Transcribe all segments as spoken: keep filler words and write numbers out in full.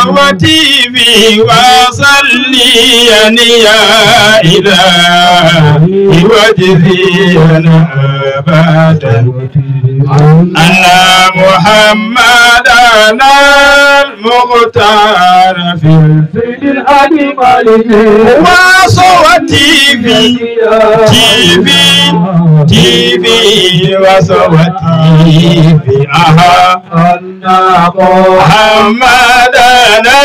وتيبي وصليا يا إلهي وجزيا أبدا أن محمدنا المختار في الفيل الأجمل. وصوتي في تي في، تي في وصوتي في أها. حمدنا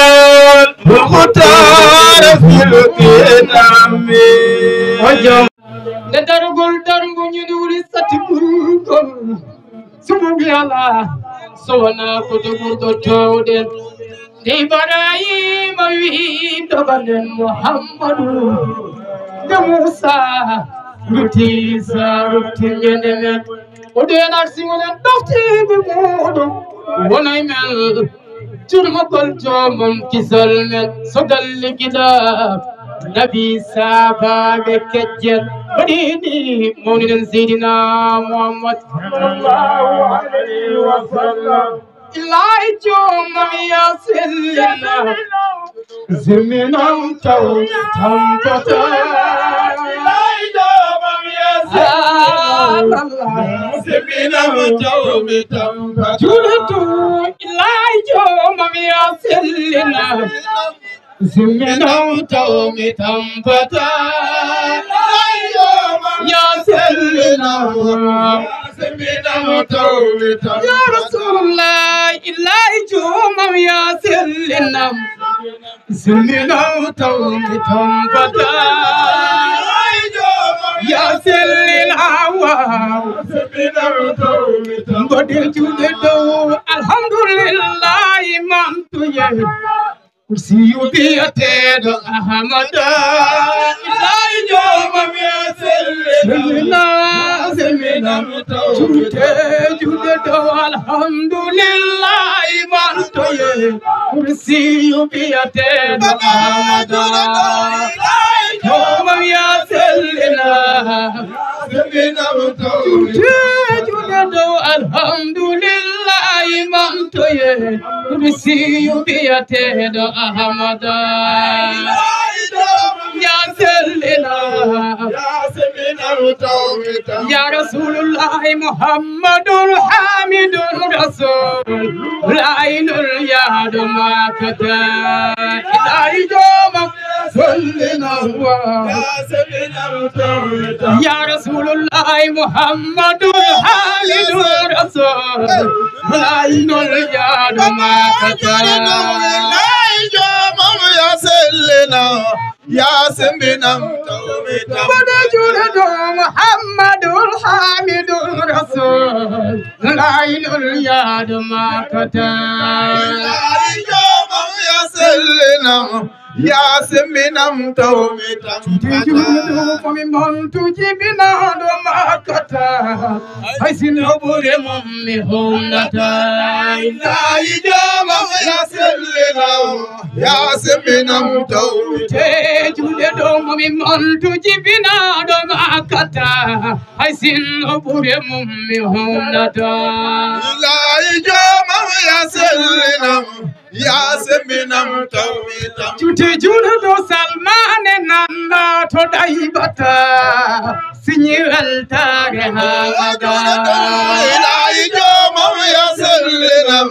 المختار في القدم. Nde darugol darngu ñuɗi wuli satti ɓurgol suɓuɓe ala so wona ko dogurɗo towɗen. Nde Ibrahima wi doganen Muhammadu, nde Musa rutti Isa rutti ñande men. O ɗen arsi wonen ɗoftiiɓe muɗum wonay men. Jurmugol joomum kisal men so galligiɗa nabi saabaaɓe kejjel waɗini mawninen seydina Muhammad sallallahu alayhi wa sallam. Ilaahi joomam ya sellina. Zimminam taw tambata. Ilaahi joomam ya sellina. Zimminam taw mi tambata. Julitu. Ilaahi joomam ya sellina. Zimminam taw mi tambata. Ilaahi joomam ya sellina. Zimminam taw mi tambata. Ya Rasulullah, Ilaahi joomam ya sellina. Zimminam taw mi tambata. Ya sellina wa. Zimminam taw mi tambata. Mboɗe juuɗe dow alhamdulillahi mantuye. Kursiyu biyateeɗo Ahmada. Ilaahi joomam ya sellina. Sellina, sellina. Juuɗe juuɗe dow alhamdulillahi mantoye. Kursiyu biyateeɗo Ahmada. Joomam ya sellina. Juuɗe juuɗe dow alhamdulillahi mantoye. Kursiyu biyateeɗo Ahmada. Ya sellina. Ya Rasulullah Muhammadun Hamidun Rasul. Lainul yadu makata. Ilaahi joomam sellina wa. Ya Rasulullah Muhammadun Hamidun Rasul. Lainul yadu makata. Ilaahi joomam ya sellina. Ya semminam tawmi tam. Mboɗo juuɗe dow Muhammadun Hamidun Rasul. Lainul yadu makata. Ilaahi joomam ya sellina. Ya semminam tawmi tam. Juuɗe juuɗe dow ko mi montu jibinaaɗo makata. Hay sinno ɓure mum mi humnata. Ilaahi joomam ya sellina. Ya semminam tawmi. Te juuɗe dow mo mi montu jibinaaɗo makata. Hay sinno ɓure mum mi humnata. Ilaahi joomam ya sellinam. Ya semminam tawmi tam. Juuɗe juuɗe dow salmane nanna to ɗaybata. Siñi weltaare haa abada. Ilaahi joomam ya sellinam.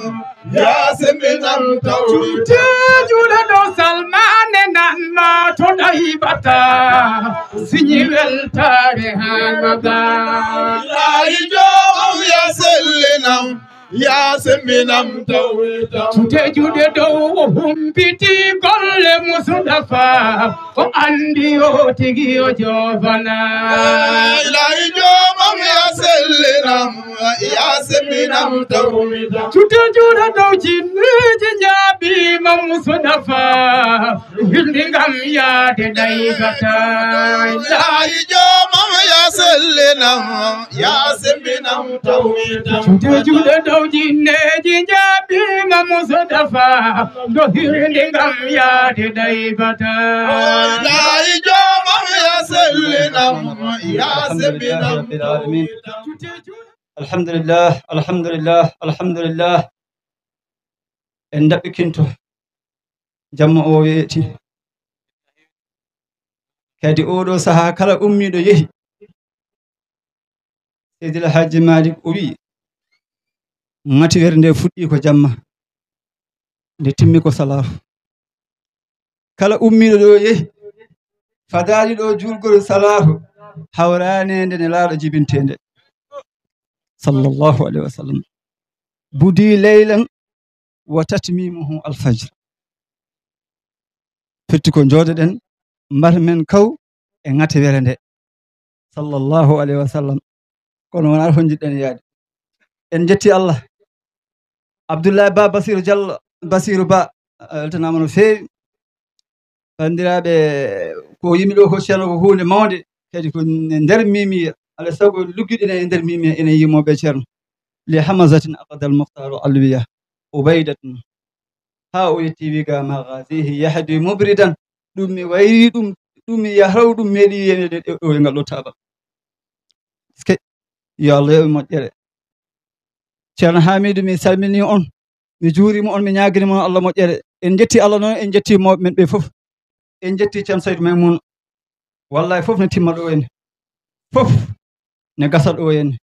Ya semminam tawmi. Juuɗe juuɗe dow salmane nanna to ɗaybata. Siñi weltaare haa abada. Ilaahi joomam ya sellinam. Ya semminam tawmi tam. Juuɗe juuɗe dow o humpiti golle Mustafa. O anndi o tigi o joofana. Ilaahi joomam ya sellinam. Ya semminam tawmi tam. Juuɗe juuɗe dow jinneeji njaabiima Mustafa. Hirdi ngam yaade ɗaybata. Ilaahi joomam ya sellinam. Ya semminam tawmi tam. Juuɗe juuɗe dow jinneeji njaabiima Mustafa. Ɗo hirdi ngam yaade ɗaybata. Ilaahi joomam ya sellinam. Ya semminam tawmi tam. Alhamdulillah, alhamdulillah, alhamdulillah. En ɗaɓɓikinto Jamma o weeti. Kadi oɗo sahaa kala ummiiɗo yehi. Seydil Hajji Malik o wi'i, ŋati werde nde fuɗɗi ko jamma, nde timmi ko salaahu. Kala ummiiɗo ɗo yehi, fadaali ɗo juulgol salaahu, hawraneende Nelaaɗo jibinteende. Sallallahu alayhi wa sallam. Budi leylan wa tatmimuhu alfajr. Firti ko njooɗoɗen, mbar men kaw e ŋate were nde. Sallallahu alayhi wa sallam. Kono wonaa ko njiɗɗen yaade. En njetti Allah. Abdullahi Ba Basiru Jallo, Basiru Ba, a weltanaama no feewi. Banndiraaɓe, ko yimi ɗo ko Ceerno ko huunde mawnde, kadi ko nder mimiya. Alaa sago luggiɗen e nder mimiya, enen yimooɓe Ceerno. Li hamazatin aqadal muxtaaru alwiya, ubaydatun. Haa o yetti wiga magazihi yahdi mubridan. Ɗum mi wayri ɗum, ɗum mi yahraw ɗum meeɗi yene ɗo e ngal ɗo taabal. Ske, yo Allah yoɓe moƴƴere. Ceerno Hamidu, mi salmini on, mi juurima on, mi ñaagirima on Allah moƴƴere. En jetti Allah noon, en jetti mawɓe men ɓe fof. En jetti Ceerno Saydu Maymun. Wallahi fof ne timma ɗo en. Fof ne gasa ɗo en.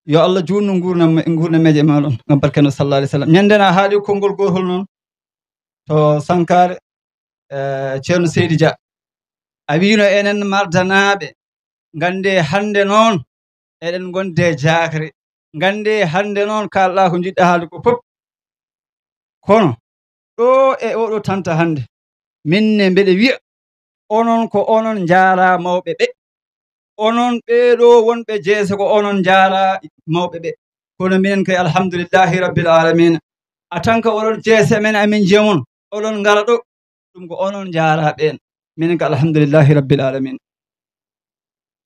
Yo Allah juutnu nguurna-, nguurnameeje e maa ɗon, ngam barke no sallallahu alayhi wa sallam. Ñande na haali konngol gootol noon to Sankare, eh, Ceerno Seydi Dia. A wiino enen mardanaaɓe, ngannde hannde noon eɗen ngondi e jaakre. Ngannde hannde noon kaalɗaa ko njiɗɗaa haalde ko fof. Kono ɗo e oɗo tanta hannde, min ne mbeɗe wiya, onon ko onon njaaraa mawɓe ɓe. Onon ɓee ɗo wonɓe jeese ko onon njaaraa mawɓe ɓe. Kono minen kay alhamdulillahi rabbil alamina. A tan ko oɗon jeese men, amin jemon, oɗon ngara ɗo. Ɗum ko onon njaaraa ɓeen. Minen ko alhamdulillahi rabbil alamin.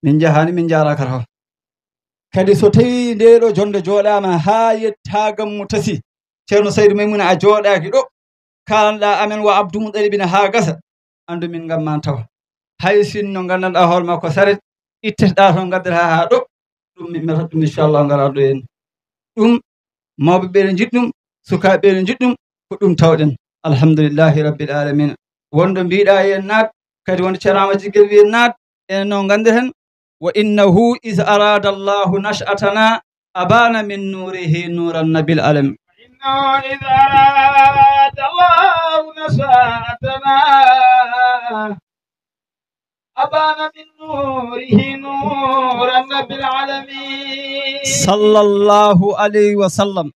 Min njahaani, min njaaraa kala. Kadi so tawii ndee ɗo jonnde jooɗaama haa yettaa gammu tasi, Ceerno Saydu Maymuna a jooɗaaki ɗo, kaalanɗaa amen wa Abdou Moutalib ina haa gasa, anndu min ngammaan tawa. Hay sinno nganndanɗaa hoore maa ko saret, itteteɗaa toon ngaddataa haa ɗo, ɗum mi metata ɗum inchallah ngaraa ɗo en. Ɗum mawɓe ɓe no njiɗ ɗum, sukaaɓe ɓe no njiɗ ɗum, ko ɗum tawɗen. Alhamdulillahi rabbil alamin. Wonɗo mbiɗa yen naat, kadi wonɗo Ceerno Amadou Jiggel wiyen naat, enen noon nganndeten, wa innahu is arada Allahu nashatana abana min nurihi nuran nabil alam. إنه إذ أراد الله نشأتنا أبان من نوره نورا بالعالمين. Sallallahu alayhi wa sallam.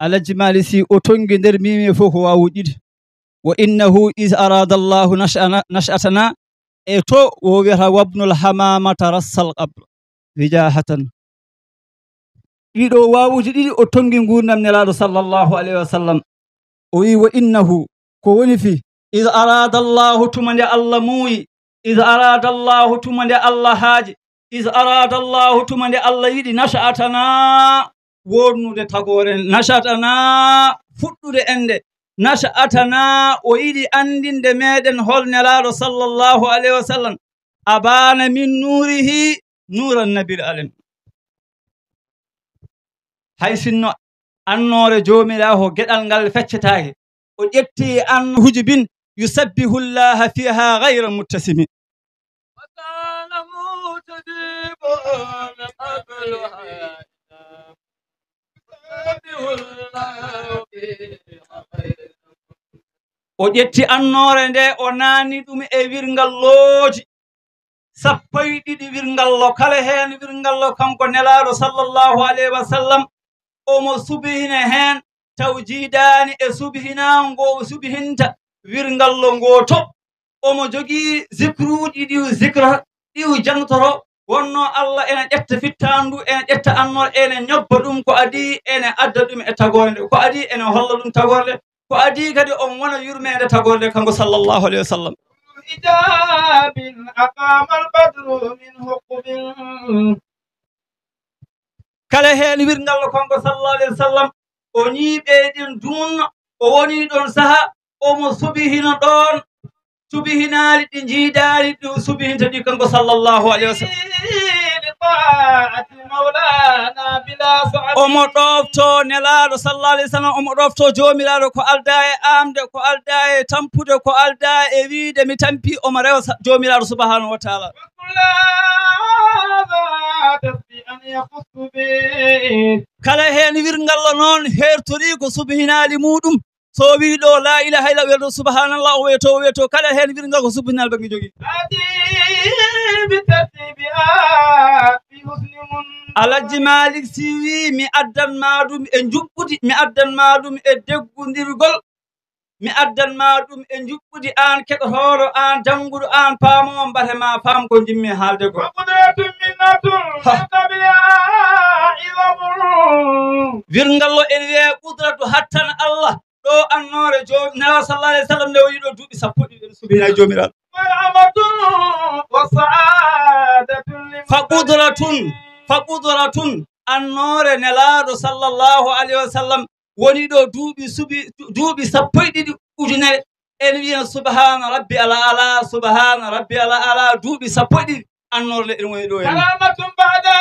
Alhaji Malick Sy o tonngi nder mimi fof ko waawu ɗiɗi. Wa innahu is arada Allahu nash'ana-, nash'atana, e to o wiyata wabnul hamamata rassal qabl. Wijahatan. Ɗiɗo waawuji ɗiɗi o tonngi nguurndam Nelaaɗo sallallahu alayhi wa sallam. O wi wa innahu, ko woni fi, is arada Allahu tuma nde Allah muuyi, is arada Allahu tuma nde Allah haaji, is arada Allahu tuma nde Allah yiɗi nash'atana woodnude tagoore, nash'atana fuɗɗude ende, nash'atana o yiɗi anndinde meɗen hol Nelaaɗo sallallahu alayhi wa sallam, abana min nurihi nuran nabil alam. Hay sinno annoore Joomiraawo geɗal ngal feccetaake, o ƴetti annoore hujubin, yusabbihu llaha fiha gayra muttasimi. وكان مجتبى من قبل هذا يسبح الله فيها غير O ƴetti annoore nde, o naani ɗum e wirngalloji sappo e ɗiɗi wirngallo, kala heen wirngallo kanko Nelaaɗo sallallahu alayhi wa sallam, omo subhina heen, taw jiidaani e subhina ngo o subhinta wirngallo ngo to. Omo jogii zikruuji ɗi o zikra, ɗi o jangtoro, wonno Allah ene ƴetta fittaandu, ene ƴetta annoore, ene ñobba ɗum ko adii, ene adda ɗum e tagoore nde, ko adii ene holla ɗum tagoore nde, ko adii kadi on wona yurmeende tagoore nde kanko sallallahu alayhi wa sallam. إجاب أقام البدر من حقب. Kala heen wirngallo kanko sallallahu alayhi wa sallam, o ñiiɓe ɗin dumunno, o woni ɗon saha, omo subihino ɗon, subihinaali ɗi njiidaali ɗi o subihinta ɗi kanko sallallahu alayhi wa sallam. Omo ɗoofto Nelaaɗo sallallahu alayhi wa sallam, omo ɗoofto Joomiraaɗo ko aldaa e aamde, ko aldaa e tampude, ko aldaa e wiide mi tampi, omo rewa sa-, Joomiraaɗo subhaanahu wa taala. Kala heen wirngallo noon heertorii ko subhinaali muuɗum. So o wii ɗo, "La ilaha illa," o wiyata, "Subhanallah," o wiyata, o wiyata, kala heen wirngal ko subhanal bangi jogi. Alhaji Malik Si wii, "Mi addan ma ɗum e njuɓɓudi, mi addan ma ɗum e deggundirgol, mi addan ma ɗum e njuɓɓudi, aan keɗotooɗo, aan jannguɗo, aan paamoowo, mbate ma faam ko njimmi haalde ko." Ha. Wirngal o ene wiyee qudratu, hattan Allah. Ɗo annoore Joomi, Nelaaɗo sallallahu alayhi wa sallam nde woni ɗo duuɓi sappo ɗiɗi, en subhina e Joomiraaɗo. Fa qudratun, fa qudratun, annoore Nelaaɗo sallallahu alayhi wa sallam woni ɗo duuɓi subi, duuɓi sappo e ɗiɗi ujunere. En wiyan subhana rabbi ala ala, subhana rabbi ala ala, duuɓi sappo e ɗiɗi. Annoore nde ene woni ɗo en. Karamatun ba'da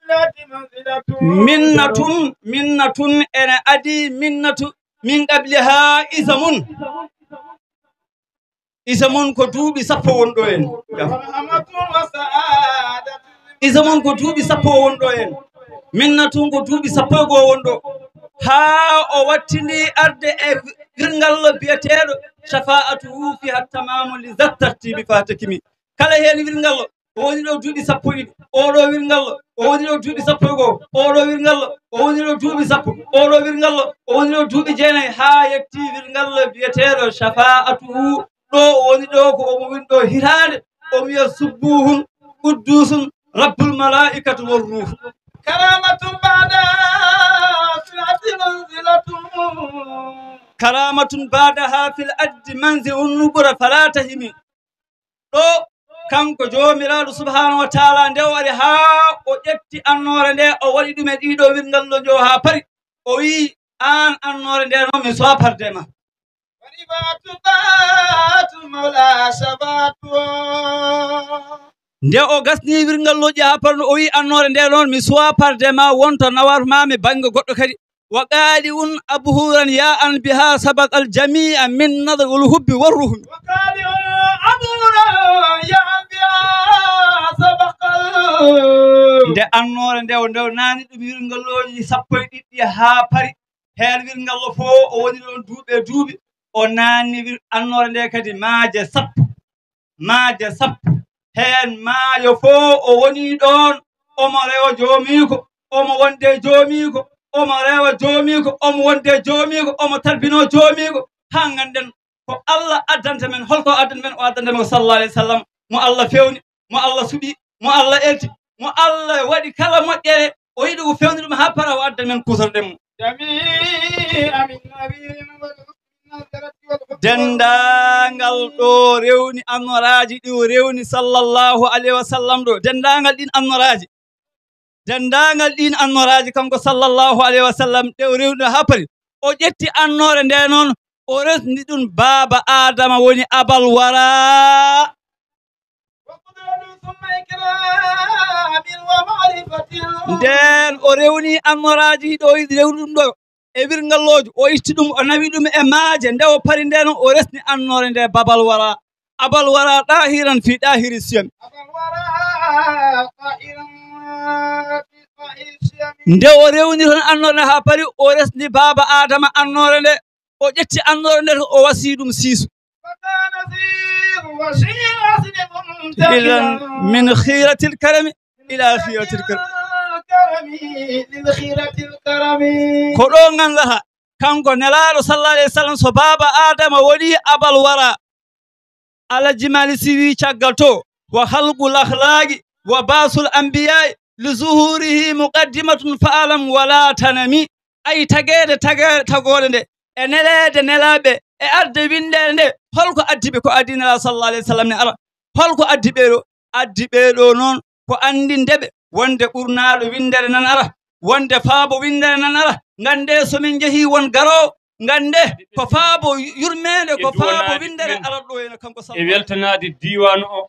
fil ardi manzilatun. Minnatun, minnatun ene adii, minnatu min qabliha izamun. Izamun ko duuɓi sappo woni ɗo en. Rahmatun wa sa'adatun. Izamun ko duuɓi sappo woni ɗo en. Minnatun ko duuɓi sappo e goo woni ɗo. Haa o wattindi arde e wirngallo biyeteeɗo shafa'atuhu fiha tamamu li zat tartibi fatakimi. Kala heen wirngallo, o woni ɗo duuɓi sappo e ɗiɗi, oɗo wirngallo, o woni ɗo duuɓi sappo e goo, oɗo wirngallo, o woni ɗo duuɓi sappo, oɗo wirngallo, o woni ɗo duuɓi jeenayi, haa yetti wirngallo biyeteeɗo shafa'atuhu, ɗo o woni ɗo ko omo woni ɗo hitaande, omo wiya subbuhun, quddusun, rabbul malaa'ikatu war ruuhu. Karamatun ba'da fil ardi manzilatun. Karamatun ba'daha fil ardi manzi'un nubura fala tahimi. Ɗo kanko Joomiraaɗo subhaanahu wa taala nde o ari haa o ƴetti annoore nde, o waɗi ɗum e ɗiɗo wirngal ɗo njo haa pari. O wi'i, "Aan annoore nde noon mi suwaa parde ma." Nde o gasni wirngal lojji haa parno, o wi'i, "Annoore nde noon mi suwaa parde ma, wonta nawar ma mi bannge goɗɗo kadi." Wa qaali un abhuran ya an biha sabaqal jami'a min nadri wal hubbi war ruhmi. Wa qaali un abhuran ya an biha sabaqal. Nde annoore nde o nde o naani ɗum wirngal looji sappo e ɗiɗi haa pari. Heen wirngal lo fof o woni ɗoon duuɓi e duuɓi. O naanni wir-, annoore nde kadi maaje sappo. Maaje sappo. Heen maayo fof o woni ɗoon, omo rewa joomiiko, omo wonde joomiiko, omo rewa joomiiko, omo wonde joomiiko, omo talbinoo joomiiko, haa ngannden ko Allah addanta men. Holko addanta men? O addanta men ko sallallahu alayhi wa sallam, mo Allah feewni, mo Allah suɓi, mo Allah elti, mo Allah waɗi kala moƴƴere, o yiɗi o feewni ɗum haa para, o adda men kuutorɗen mo. Denndaangal ɗo rewni annoraaji ɗi o rewni sallallahu alayhi wa sallam ɗo, denndaangal ɗin annoraaji, denndaangal ɗin annoraaji kanko sallallahu alayhi wa sallam ɗe o rewni haa pari, o ƴetti annoore nde noon, o resni ɗum baaba Aadama woni abal wara. Nden o rewni annoraaji ɗo, yiɗi rewni ɗum ɗo e wirngalloojo, o itti ɗum, o nawi ɗum e maaje, nde o pari nde noon, o resni annoore nde babal wara, abal wara ɗaahiran fi ɗaahiri siyam. Nde o rewni toon annoore nde haa pari, o resni baaba Aadama annoore nde, o ƴetti annoore nde, o wasi ɗum siisu. Idan min khiratil karami ila khiratil karami. Ko ɗo nganndataa, kanko Nelaaɗo sallallahu alayhi wa sallam, so baaba Aadama woni abal wara, Alhaji Malik Sy wi caggal to, wa khalqul akhlaqi wa ba'sul anbiya'i li zuhurihi muqaddimatun fa'alam wala tanami. Ay tageede, tageede, tagoode nde, e neleede nelaaɓe, e arde winndeede nde, holko addi ɓe? Ko addi Nelaaɗo sallallahu alayhi wa sallam ne ara. Holko addi ɓe ɗo? Addi ɓe ɗo noon ko anndinde ɓe wonde ɓurnaaɗo winndere nan ara, wonde faabo winndere nan ara. Ngannde so min njehii won garoowo, ngannde ko faabo yurmeende, ko faabo winndere arat ɗo ene kanko e sallallahu weltanaade diiwaan o,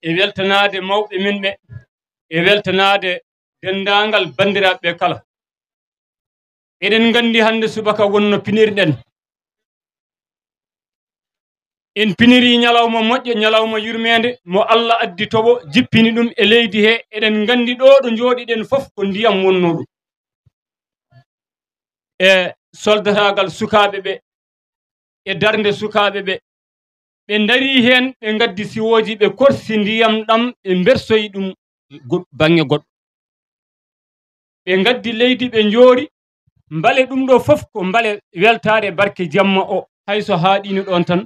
e weltanaade mawɓe men ɓe, e weltanaade denndaangal banndiraaɓe ɓe kala. Eɗen nganndi hannde subaka wonno pinirɗen. En pinirii ñalawma moƴƴo, ñalawma yurmeende, mo Allah addi toɓo, jippini ɗum e leydi he. Eɗen nganndi ɗo ɗo njooɗiɗen fof ko ndiyam wonnoo ɗum. E soldataagal sukaaɓe ɓe, e darnde sukaaɓe ɓe, ɓe ndarii heen, ɓe ngaddi siwooji, ɓe korsi ndiyam ɗam, ɓe mbersoyi ɗum go-, baŋŋe goɗɗo. Ɓe ngaddi leydi, ɓe njoori. Mbale ɗum ɗo fof ko mbale weltaare barke jamma o. Hay so haaɗiino ɗoon tan,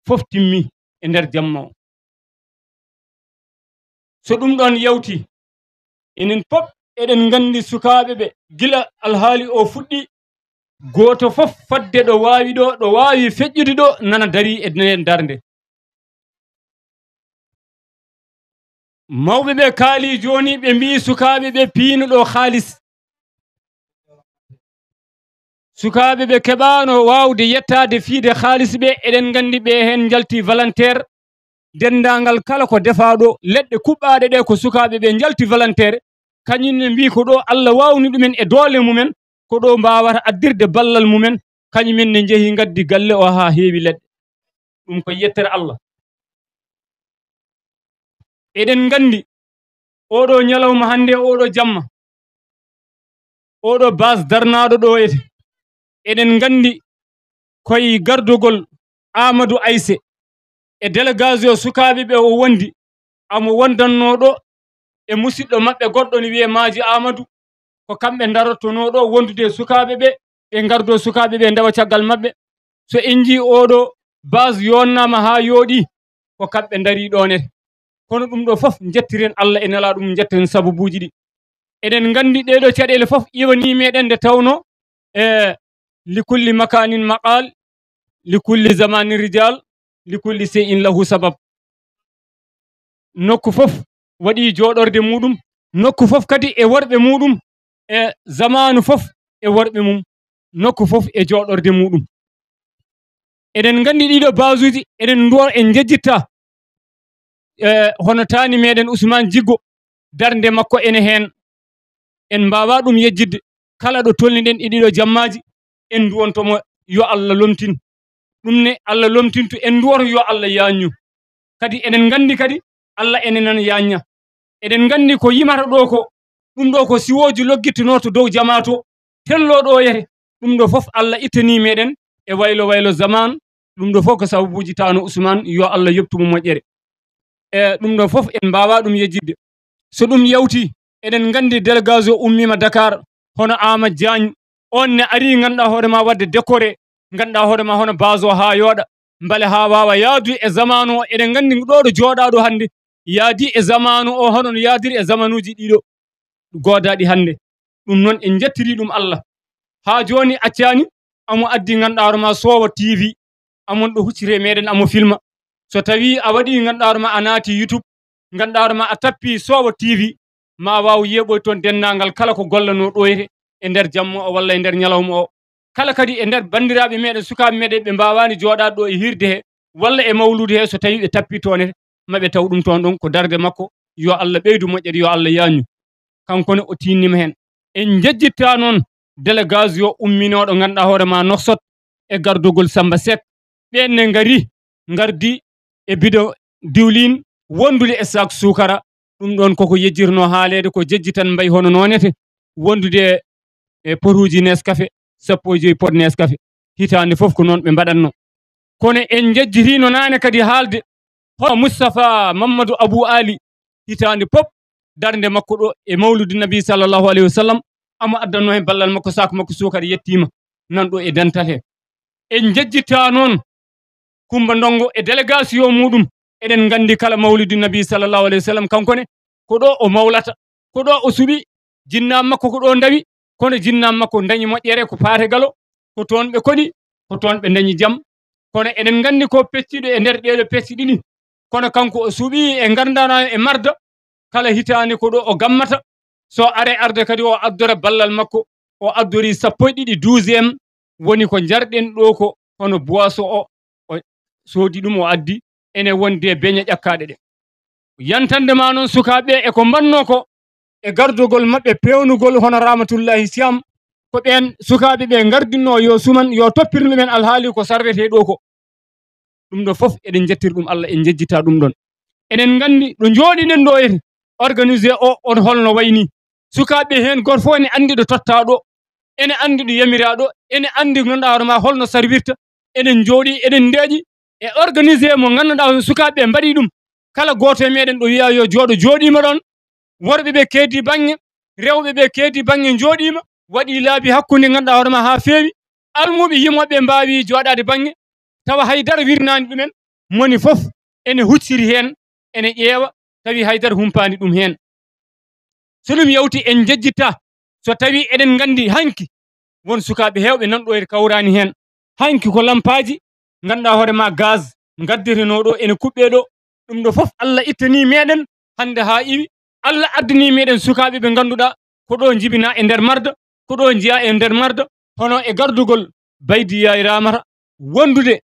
fof timmi e nder jamma o. So ɗum ɗoon yawti, enen pop eɗen nganndi sukaaɓe ɓe, gila alhaali o fuɗɗi, gooto fof fadde ɗo waawi ɗo, ɗo waawi feƴƴude ɗo, nana darii e nder darnde. Mawɓe ɓe kaali jooni, ɓe mbiyi sukaaɓe ɓe piino ɗo haalis. Sukaaɓe ɓe keɓaano waawde yettaade fiide haalis ɓe, eɗen nganndi ɓe heen njalti volontaire. Denndaangal kala ko defaa ɗo, leɗɗe kuɓɓaaɗe ɗe ko sukaaɓe ɓe njalti volontaire. Kañum ne mbii ko ɗo Allah waawni ɗumen e doole mumen, ko ɗo mbaawata addirde ballal mumen. Kañumen ne njehi ngaddi galle o haa heewi leɗɗe. Ɗum ko yettere Allah. Eɗen nganndi oɗo ñalawma hannde, oɗo jamma, oɗo base darnaaɗo ɗo ete, eɗen nganndi koye gardogol Amadou Ayse e délégation sukaaɓe ɓe o wondi, amo wondannoo ɗo e musiɗɗo maɓɓe goɗɗo ne wiyee Maaji Amadou, ko kamɓe darottonoo ɗo wondude e sukaaɓe ɓe, ɓe ngardoo sukaaɓe ɓe ndewa caggal maɓɓe. So en njii oɗo base yonnaama haa yooɗi, ko kamɓe ndarii ɗoon ete. Kono ɗum ɗo fof njettiren Allah e Nelaaɗo mum, njetten sababuuji ɗi. Eɗen nganndi ɗee ɗo caɗeele fof iwanii meɗen nde tawnoo, e, li kulli makaanin maqaal, li kulli zamaanin rijaal, li kulli shay'in lahu sabab. Nokku fof waɗi jooɗorde muɗum, nokku fof kadi e worɓe muɗum, e zamaanu fof e worɓe mum, nokku fof e jooɗorde muɗum. Eɗen nganndi ɗii ɗo basuuji, eɗen nduwa, en njejjitta, e, hono taani meɗen Ousmane Jiggo, darnde makko ene heen. En mbaawaa ɗum yejjitde. Kala ɗo tolniɗen e ɗii ɗo jammaaji, en nduwonto mo, yo Allah lomtin. Ɗum ne Allah lomtintu, en nduwoto yo Allah yaanñu. Kadi eɗen nganndi kadi Allah ene nana yaanña. Eɗen nganndi ko yimata ɗo ko, ɗum ɗo ko siwooji loggittinoo to dow jamaa to, telloo ɗo yete. Ɗum ɗo fof Allah ittanii meɗen e waylo waylo zaman. Ɗum ɗo fof ko sababuuji taano Ousmane, yo Allah yoɓtu mo moƴƴere. E ɗum ɗo fof en mbaawaa ɗum yejjitde. So ɗum yawti, eɗen nganndi délégation ummiima Dakar, hono Amadou Diagne, oon ne arii, ngannduɗaa hoore ma, waɗde décoré, ngannduɗaa hoore ma, hono base o haa yooɗa, mbele haa waawa yaadu e zamaanu o. Eɗen nganndi ɗo ɗo jooɗaaɗo hannde, yaadi e zamaanu o, hono no yaadiri e zamanuuji ɗii ɗo goodaaɗi hannde. Ɗum noon en njettirii ɗum Allah. Haa jooni accaani, amo addi, ngannduɗaa hoore ma, Soowa T V, amon ɗo huccitee meɗen, amo filma. So tawii a waɗii, ngannduɗaa hoore ma, a naati YouTube, ngannduɗaa hoore ma, a tappi Soowa T V, ma waaw yeeɓoy toon denndaangal kala ko gollanoo ɗo e, e nder jamma o walla e nder ñalawma o. Kala kadi e nder banndiraaɓe meɗen, sukaaɓe meɗen, ɓe mbaawaani jooɗaade ɗo e hiirde he walla e mawluudu he, so tawii ɓe tappii toon he, ma ɓe taw ɗum toon ɗon ko darnde makko. Yo Allah ɓeydu moƴƴere, yo Allah yaanñu. Kanko ne o tiinnima heen. En njejjittaa noon délégation umminooɗo, ngannduɗaa hoore ma, Nouakchott e gardogol Samba Seck. Ɓeen ne ngari, ngardi e bidon diwlin wondude e sac suukara. Ɗum ɗoon koko yejjirnoo haaleede, ko jejji tan mbayi hono noonete wondude e potuuji Nescafé, sappo e joyi pot Nescafé. Hitaande fof ko noon ɓe mbaɗatno. Kono en njejjitiino naane kadi haalde hono Moustapha Mamadou Abou Ali, hitaande pop darnde makko ɗo e Mawludu Nabi sallallahu alayhi wa sallam, amo addanno heen ballal makko, sac makko suukara yettiima nan ɗo e dental he. En njejjittaa noon Kumba Ndongo e délégation muɗum. Eɗen nganndi kala Mawludu Nabi sallallahu alayhi wa sallam, kanko ne ko ɗo o mawlata, ko ɗo o suɓi, jinnaaɓe makko ko ɗo ndawi, kono jinnaaɓe makko dañi moƴƴere ko Paate Galo, ko toon ɓe koɗi, ko toon ɓe dañi jam. Kono eɗen nganndi ko pecciɗo e nder ɗeeɗo pecci ɗiɗi, kono kanko o suɓi e ngarndana e marda, kala hitaande ko ɗo o gammata, so are arde kadi o addora ballal makko, o addori sappo e ɗiɗi, douzième, woni ko njarɗen ɗo ko hono boisson o, o soodi ɗum o addi, ene wondi e beñe ƴakkaaɗe ɗe. Yantande ma noon sukaaɓe ɓe e ko mbannoo ko, e gardogol maɓɓe peewnugol hono Ramatullahi Siyam, ko ɓeen sukaaɓe ɓe ngardinno yo suman, yo toppir ɗumen alhaali ko sarwetee ɗo ko. Ɗum ɗo fof eɗen njettir ɗum Allah, en njejjita ɗum ɗon. Eɗen nganndi ɗo njooɗiɗen ɗo e organisé o, on holno wayni. Sukaaɓe heen gooto fof ene anndi ɗo totta ɗo, ene anndi ɗo yamira ɗo, ene anndi ko ngannduɗaa hoore ma holno sarwirta. Eɗen njooɗi, eɗen ndeeƴi e organisé mo ngannduɗaa on sukaaɓe ɓe mbaɗi ɗum. Kala gooto e meɗen ɗo wiya yo jooɗo, jooɗiima ɗon. Worɓe ɓe keedi baŋŋe, rewɓe ɓe keedi baŋŋe njooɗiima, waɗi laabi hakkunde ngannduɗaa hoore ma haa feewi. Almuɓe yimooɓe mbaawi jooɗaade baŋŋe, tawa hay dara wirnaani ɗumen. Moni fof ene hucciri heen, ene ƴeewa, tawi hay dara humpaani ɗum heen. So ɗum yawti, en njejjittaa. So tawi eɗen nganndi hanki won sukaaɓe heewɓe nan ɗo e kawraani heen. Hanki ko lampaaji, ngannduɗaa hoore ma gaz ngaddetenoo ɗo ene kuɓɓee ɗo. Ɗum ɗo fof Allah ittanii meɗen hannde haa iwi. Allah addanii meɗen sukaaɓe ɓe ngannduɗaa ko ɗo njibinaa e nder marda, ko ɗo njiyaa e nder marda, hono e gardugol Baydi Yaay Ramata, wondude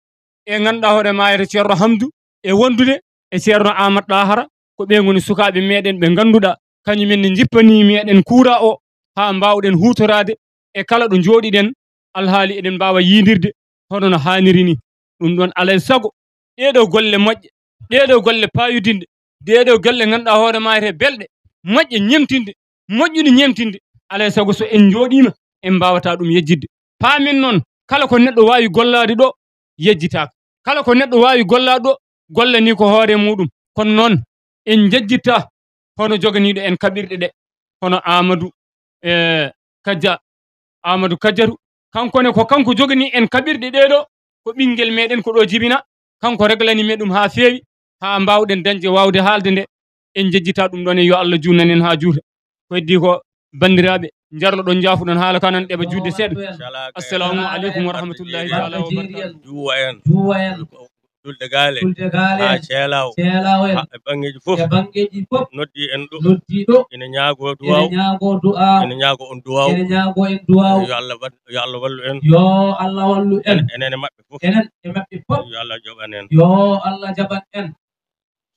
e ngannduɗaa hoore maayre Ceerno Hamdu, e wondude e Ceerno Amat Ɗahara, ko ɓe ngoni sukaaɓe meɗen ɓe ngannduɗaa kañumen ne njippanii meɗen kuura o haa mbaawɗen huutoraade e kala ɗo njooɗiɗen, alhaali eɗen mbaawa yiidirde hono no haaniri ni. Ɗum ɗon alay sago ɗee ɗo golle moƴƴe, ɗee ɗo golle paayodinɗe, ɗee ɗo golle ngannduɗaa hoore maayre belɗe, moƴƴe ñemtinde, moƴƴude ñemtinde, alay sago so en njooɗiima en mbaawataa ɗum yejjitde. Paamen noon kala ko neɗɗo waawi gollaade ɗo yejjitaaka. Kala ko neɗɗo waawi gollaade ɗo gollanii ko hoore muuɗum. Kono noon en njejjittaa hono joganiiɗo en kaɓirɗe ɗe, hono Amadou, e, Kajja, Amadou Kajjatu. Kanko ne ko kanko joganii en kaɓirɗe ɗee ɗo, ko ɓinngel meɗen ko ɗo jibina, kanko reglani men ɗum haa feewi, haa mbaawɗen dañde waawde haalde nde. En njejjitaa ɗum ɗon e yo Allah juutnan en haa juuta. Ko heddii ko banndiraaɓe, njarloɗon njaafuɗon haala ka nan ɗeɓa juutde seeɗa. Assalamu aleykum wa rahmatullahi taala wa barakatuh. Juuwa en. Juuwa en. Julde gaale. Julde gaale. Haa ceelaawo. Ceelaawo en. Haa e banngeeji fof. E banngeeji fof. Noddi en ɗo. Noddi ɗo. Ina ñaagoo duwaaw. Ina ñaagoo duwaaw. Ina ñaagoo on duwaaw. Ina ñaagoo en duwaaw. Yo Allah wa-, yo Allah wallu en. Yo Allah wallu en. En, enen e maɓɓe fof. Enen e maɓɓe fof. Yo Allah jaɓan en. Yo Allah jaɓan en.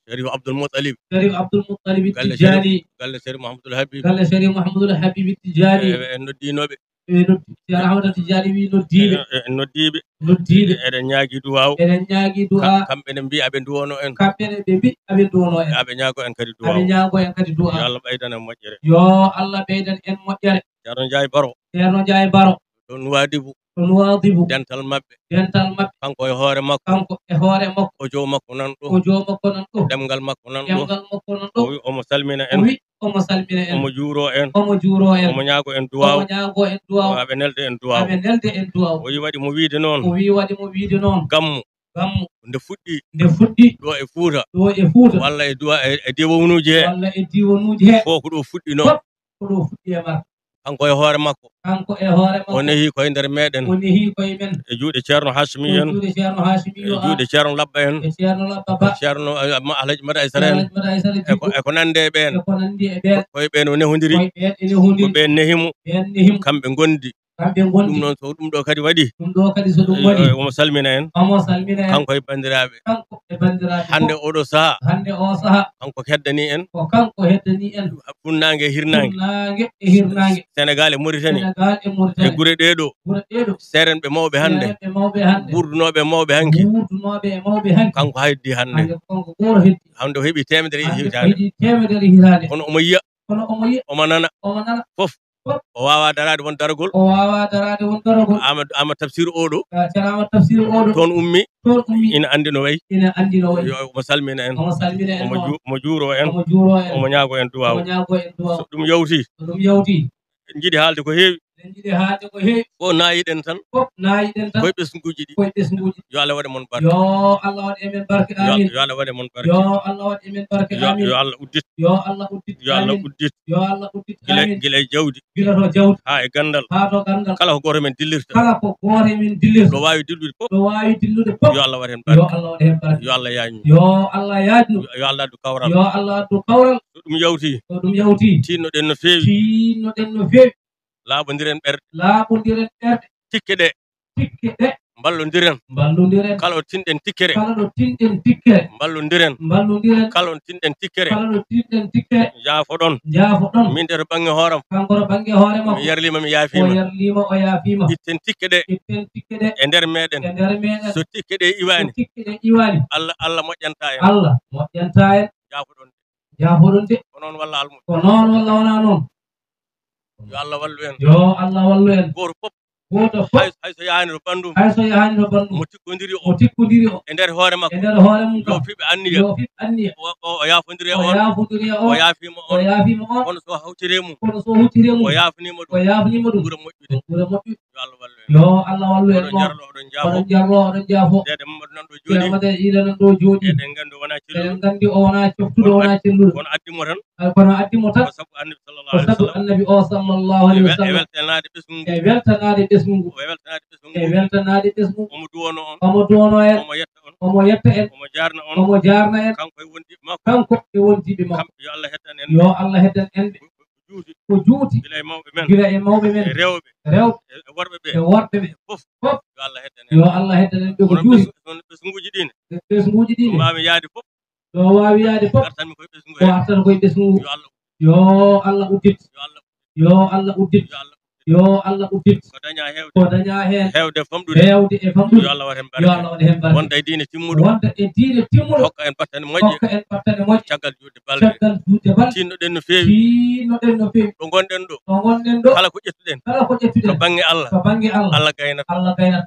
Sherif Abdul Muttalib. Sherif Abdul Muttalib Galle Tijjani. Sherif, galle Sherif Mahamadul Habib. Galle Sherif Mahamadul Habib Tijjani. E, e, en noddiinooɓe. E noddi-, Ceerno Ahmad Tijjani wi noddiiɓe. E, e, noddiiɓe. Noddiiɓe. E, eɗen ñaagi duwaaw. Eɗen ñaagi duwaa. Kam-, kamɓe ne mbiya aɓe duwano en. Kamɓe ne ɓe mbi aɓe duwano en. Aɓe ñaago en kadi duwaaw. Aɓe ñaago en kadi duwaaw. Yo Allah ɓeydan en moƴƴere. Yo Allah ɓeydan en moƴƴere. Ceerno Njaay Baro. Ceerno Njaay Baro. Ɗo Nuwaadibu. Ɗo Nuwaadibu. Dental maɓɓe. Dental maɓɓe. Kanko e hoore makko. Kanko e hoore makko. Audio makko nan ɗo. Audio makko nan ɗo. Ɗemngal makko nan ɗo. Ɗemngal makko nan ɗo. O wi omo salmina en. O wi omo salmina en. Omo juuro en. Omo juuro en. Omo ñaago en duwaaw. Omo ñaago en duwaaw. Aɓe nelde en duwaaw. Aɓe nelde en duwaaw. O wi waɗi mo wiide noon. O wi waɗi mo wiide noon. Gammu. Gammu. Nde fuɗɗi. Nde fuɗɗi. Ɗo e Fuuta. Ɗo e Fuuta. Walla e duwa-, e, e diwanuuji he. Walla e diwanuuji he. Fof ko ɗo fuɗɗi noon. Fof ko ɗo fuɗɗi e Marka. Kanko e hoore makko. Kanko e hoore makko. O nehi koye nder meɗen. O nehi koye men. E juuɗe Ceerno Hasimi en. E juuɗe Ceerno Hasimi en. E juuɗe Ceerno Labba en. E Ceerno Labba Ba. E Ceerno, eh, Ma-, Alhaji Mada Aysara en. Alhaji Mada Aysara en. E ko, e ko nande e ɓeen. E ko nandi e ɓeen. Koye ɓeen o nehondiri. Koye ɓeen e nehondiri. Ko ɓeen nehi mo. Ɓeen nehi mo. Kamɓe ngondi. Kamɓe ngondi. Ɗum noon, so ɗum ɗo kadi waɗi. Ɗum ɗo kadi so ɗum waɗi. Eh, omo salmina en. Omo salmina en. Kanko e banndiraaɓe. Kanko e banndiraaɓe. Hannde fof. Oɗo sahaa. Hannde o sahaa. Kanko heddani en. Ko kanko heddani en. Funnaange e hirnaange. Funnaange e hirnaange. Senegaal e Mauritanie. Senegaal e Mauritanie. E gure ɗee ɗo. Gure ɗee ɗo. Seerenɓe mawɓe hannde. Seerenɓe mawɓe hannde. Ɓurdunoɓe e mawɓe hannde. Ɓurdunoɓe e mawɓe hannde. Kanko heddi hannde. Hannde kanko gooto heddi. Hannde o heɓi teemedere hitaande. Hannde o heɓi teemedere hitaande. Kono omo yiya. Kono omo yiya. Omo nana. Omo nana. Fof. Fof. O waawaa daraade won daragol. O waawaa daraade won daragol. Amadou, Amadou Tafsir oɗo. Ah, Ceerno Amadou Tafsir oɗo. Toon ummi. Toon ummi. Ina anndi no wayi. Ina anndi no wayi. Yo omo salmina en. Omo salmina en. Omo ju-, omo juuro en. Omo juuro en. Omo ñaago en duwaaw. Omo ñaago en duwaaw. So ɗum yawti. So ɗum yawti. En njiɗi haalde ko heewi. En njiɗi haalde ko heewi. Fof naayiɗen tan. Fof naayiɗen tan. Koye ɓesnguuji ɗi. Koye ɓesnguuji. Yo Allah waɗ e mon barke. Yo Allah waɗ e men barke. Yo, amin. Yo Allah waɗ e mon barke. Yo Allah waɗ e men barke. Yo, amin. Yo Allah uddit. Yo Allah uddit. Yo Allah, amin. Uddit. Yo Allah uddit. Gila, amin. Gila e jawdi. Gila to jawdi. Haa e ganndal. Haa to ganndal. Kala ko gooto men dillirta. Kala ko gooto men dillirta. Ɗo waawi dillude fof. Ɗo waawi dillude fof. Yo Allah waɗ heen barke. Yo Allah waɗ heen barke. Yo Allah yaajnu. Yo Allah yaajnu. Yo, yo Allah addu kawral. Yo Allah addu kawral. So ɗum yawti. So ɗum yawti. Tiinnoɗen no feewi. Tiinnoɗen no feewi. Laaɓondiren ɓerɗe. Laaɓondiren ɓerɗe. Tikke ɗe. Tikke ɗe. Mballudiren. Mballudiren. Kala ɗo tinɗen tikkere. Kala ɗo tinɗen tikkere. Mballudiren. Mballudiren. Kala ɗo tinɗen tikkere. Kala ɗo tinɗen tikkere. Njaafoɗon. Njaafoɗon. Min de to bannge hooram. Kanko to bannge hoore makko. Mi yarliima, mi yaafiima. O yarliima, o yaafiima. Itten tikke ɗe. Itten tikke ɗe. E nder meɗen. E nder meɗen. So tikke ɗe iwaani. So tikke ɗe iwaani. Allah, Allah moƴƴanta en. Allah moƴƴanta en. Njaafoɗon de. Njaafoɗon de. Ko noon walla almuɓe? Ko noon walla wonaa noon? Yo Allah wallu en. Yo Allah wallu en. Gooto fof. Gooto fof. Hay, hay so yahaani to banndum. Hay so yahaani to banndum. Mo tikkondiri o. Mo tikkondiri o. E nder hoore makko. E nder hoore mum kam. Yo fiɓe anniya. Yo fiɓ anniya. O, o, o yaafondiri e o on. Yaafondiri e o on. O yaafiima on. O yaafiima on. Kono so hawtiri e mum. Kono so hawtiri e mum. O yaafniima ɗum. O yaafniima ɗum. Ɓura moƴƴude. Ɓura moƴƴude. Yo Allah wallu en. Yo Allah wallu en. Oɗon jarlo, oɗon jaafo. Oɗon jarlo, oɗon jaafo. Deede Mamadou nan ɗo jooɗi. Deede Mamadou Ila nan ɗo jooɗi. Eɗen nganndi wonaa celluɗo. Eɗen nganndi o wonaa coftuɗo, wonaa celluɗo. Kono addi mo tan. Ay, kono addi mo tan. Ko sabu Annabi sallallahu alayhi wa sallam. Ko sabu Annabi o sallallahu alayhi wa sallam. E weltanaade ɓesngu ngu. E weltanaade ɓesngu ngu. E weltanaade ɓesngu ngu. E weltanaade ɓesngu ngu. Omo duwono on. Omo duwono en. Omo yetta on. Omo yetta en. Omo jaarna on. Omo jaarna en. Kanko e wondiiɓe makko. Kanko e wondiiɓe makko. Kamɓe yo Allah heddan en. Yo Allah heddan en ɓe. Ko juuti. Ko juuti. Gila e mawɓe men. Gila e mawɓe men. E rewɓe. Rewɓe. E, e worɓe ɓe. E worɓe ɓe. Fof. Fof. Yo Allah heddan en. Yo Allah heddan en ɓe ko juuti. Kono ɓes-, ɓesnguuji ɗi ne. Ɓesnguuji ɗi ne. Mbaawi yaade fof. Ɗo waawi yaade fof. Artan mi koye ɓesngu ko he. Artan koye ɓesngu ngu. Yo Allah. Yo Allah uddit. Yo Allah. Yo Allah uddit. Yo Allah uddit. Yo Allah uddit. Ko dañaa heewde. Ko dañaa heen. Heewde famɗude. Heewde e famɗude. Yo Allah waɗ heen barke. Yo Allah waɗ heen barke. Wonda e diine timmuɗo. Wonda e diine timmuɗo. Hokka en battane moƴƴe. Hokka en battane moƴƴe. Caggal juutde balɗe. Caggal juutde balɗe. Tinnoɗen no feewi. Tinnoɗen no feewi. Ɗo ngonɗen ɗo. Ɗo ngonɗen ɗo. Kala ko ƴettuɗen. Kala ko ƴettuɗen. To bannge Allah. To bannge Allah. Allah gaynata. Allah gaynata.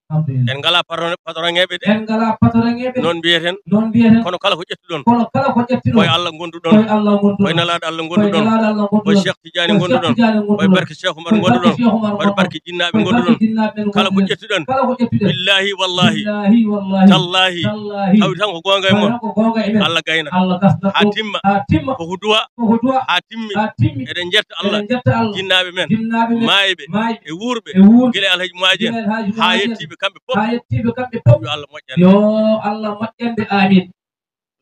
Alhamdulillah. En ngalaa patron-, patroŋeeɓe de. En ngalaa patroŋeeɓe de. Noon mbiyeten. Noon mbiyeten. Kono kala ko ƴettuɗon. Kono kala ko ƴettuɗon. Koye Allah ngonduɗon. Koye Allah ngonduɗon. Koye Nelaaɗo Allah ngonduɗon. Koye Nelaaɗo Allah ngonduɗon. Koye Cheikh Tidiane ngonduɗon. Koye Cheikh Tidiane ngonduɗon. Koye barke Cheikh Oumar ngonduɗon. Koye barke jinnaaɓe ngonduɗon. Koye barke jinnaaɓe ngonduɗon. Kala ko ƴettuɗon. Kala ko ƴettuɗon. Billahi wallahi. Billahi wallahi. Tallahi. Tallahi. Tawi tan ko goonga e mon. Tawi tan ko goonga e men. Allah gayna. Allah gasna. Haa timma. Haa timma. Ko ko duwa. Ko ko duwa. Haa timmi. Haa timmi. Eɗen njetta Allah. Eɗen njetta Allah. Jinnaaɓe men. Jinnaaɓe men. Maayɓe. Maayɓe. E wuurɓe. E wuurɓe. Gila e Alhaji Maaji en. Gila e Alhaji Maaji en. Haa yettiiɓe kamɓe fof. Haa yettiiɓe kamɓe fof. Yo Allah moƴƴan ɓe. Yo Allah moƴƴan ɓe. Amin.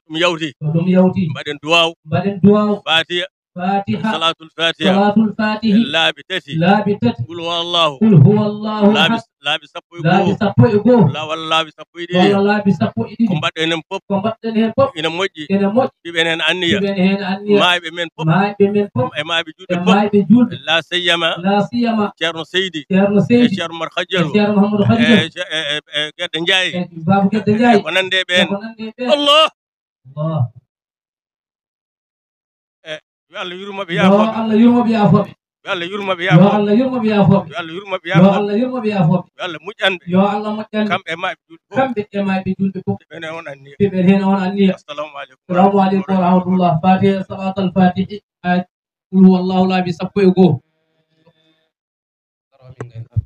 Ɗum yawti. Ko ɗum yawti. Mbaɗen duwaaw. Mbaɗen duwaaw. Fatiha. Fatiha. Salatul Fatiha. Salatul Fatihi. Laabi tati. Laabi tati. Qul huwa Allahu. Qul huwa Allahu ahad. Laabi sappo e goo. Laabi sappo e goo. La-, walla laabi sappo e ɗiɗi. Walla laabi sappo e ɗiɗi. Ko mbaɗɗen heen fof. Ko mbaɗɗen heen fof. Ina moƴƴi. Ina moƴƴi. Siɓen heen anniya. Siɓen heen anniya. Maayɓe men fof. Maayɓe men fof. E maayɓe juulɓe fof. E maayɓe juulɓe. La siyama. La siyama. Ceerno Seydi. Ceerno Seydi. E Ceerno Umar Hajjaru. E Ceerno Mahamadou Hajjaru. E Ce-, e, e, e Gedde Njaay. E Baabu Gedde Njaay. E ko nande e ɓeen. E ko nande e ɓeen. Allah. Allah. E, yo Allah yurmo ɓe. Yo yaafo ɓe. Allah yurmo ɓe, yaafo ɓe. Yo Allah yurmo ɓe, yaafo ɓe. Yo Allah yurmo ɓe, yaafo ɓe. Yo Allah yurmo ɓe, yaafo ɓe. Yo Allah moƴƴan ɓe. Yo Allah moƴƴan ɓe. Kamɓe e maayɓe juulɓe fof. Kamɓe e maayɓe juulɓe fof. Siɓen heen on anniya. Siɓen heen on anniya. Assalamu aleykum. Assalamu aleykum wa rahmatullah. Fatiha, salatul Fatihi. Qul huwallahu laabi sappo e goo.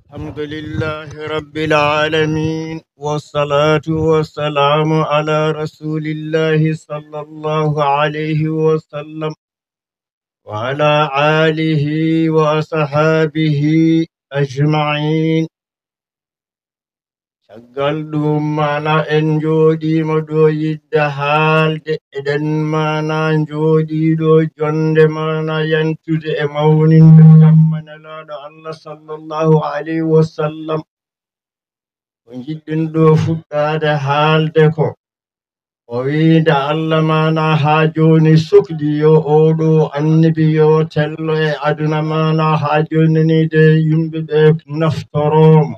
الحمد لله رب العالمين، والصلاة والسلام على رسول الله صلى الله عليه وسلم، وعلى آله وأصحابه أجمعين. Caggal ɗum, maana en njooɗiima ɗo yiɗde haalde, eɗen maana njooɗii ɗo jonnde maana yantude e mawninde kamma Nelaaɗo Allah sallallahu alayhi wa sallam. Ko njiɗɗen ɗo fuɗɗaade haalde ko, o wiyi nde Allah maana haa jooni sokli yo oo ɗo annabi yo tello e aduna maana haa jooni nii de yimɓe ɓe naftoroo mo.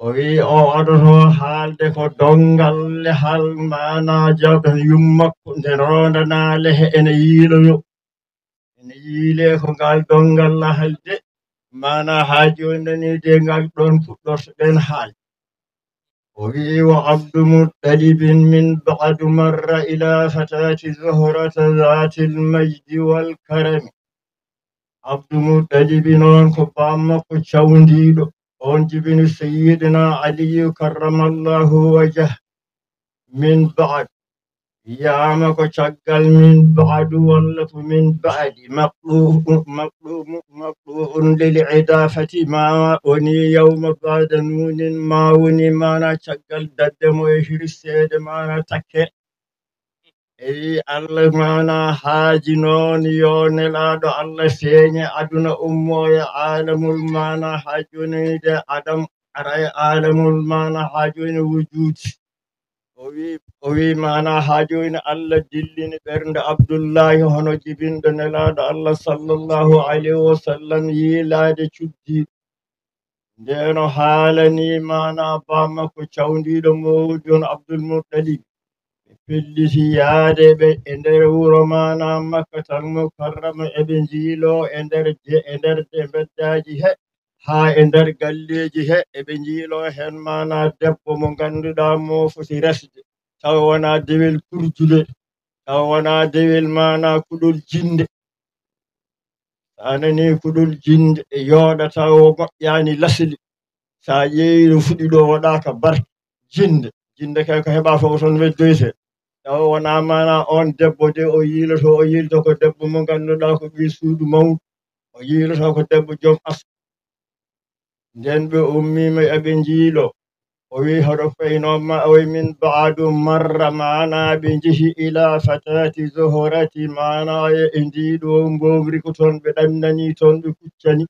O wiyi o waɗoto haalde ko donngal lehal maana jawɗan yummakko nde roondanaa lehe ene yiiloyo. Ene yiilee ko ngal donngal lahal de, maana haa jooni nani de ngal ɗoon puɗɗortoɗen haalde. O wiyi وعبد مطلب من بعد مر إلى فتاة زهرة ذات المجد والكرم. Abdu Muɗɗalibi noon ko baam makko cawndiiɗo. On jibini Sayyidina Aliyu karramallahu wajah. Min ba'd. Wiyaama ko caggal min ba'du walla ko min ba'di. Maqɗu-, maqɗu-, maqɗu'un lil idaafati ma woni yawma ba'da nuunin ma woni maana caggal dadde mo e hirseede maana takke. Eyi, Allah maana haaji noon yo Nelaaɗo Allah feeñe aduna ummo e aalamul maana haa jooni de Adam, ara e aalamul maana haa jooni wujuudi. O wi, o wi maana haa jooni Allah dillini ɓernde Abdullahi hono jibinɗo Nelaaɗo Allah sallallahu alayhi wa sallam yiilaade cuddiiɗo. Ndeen o haalani maana baa makko cawndiiɗo mawɗo on Abdul Muttalib. Ɓe pelliti yaade ɓe e nder wuro maana Makkatal Mukarrama, eɓe njiiloo e nder je-, e nder de mbeddaaji he, haa e nder galleeji he, eɓe njiiloo heen maana debbo mo ngannduɗaa mo foti resde, tawa wonaa dewel kurjule, tawa wonaa dewel maana kuɗol jinnde. So a nanii kuɗol jinnde e yooɗa tawa o moƴƴaani lasli, so a ƴeewi no fuɗi ɗo waɗaaka barke. Jinnde, jinnde kay ko heɓa fof toon weddoyte. Tawa wonaa maana on debbo de o yiiloto, o yiilto ko debbo mo ngannduɗaa ko ɓii suudu mawɗo. O yiiloto ko debbo joom as. Nden ɓe ummiima eɓe njiilo. O wi hoɗo fayno ma, o wi min ba'du marra maana ɓe njehi ila fatati Zuhrati maana e, e ndiɗo mbomri ko toon ɓe ɗannani, toon ɓe kuccani.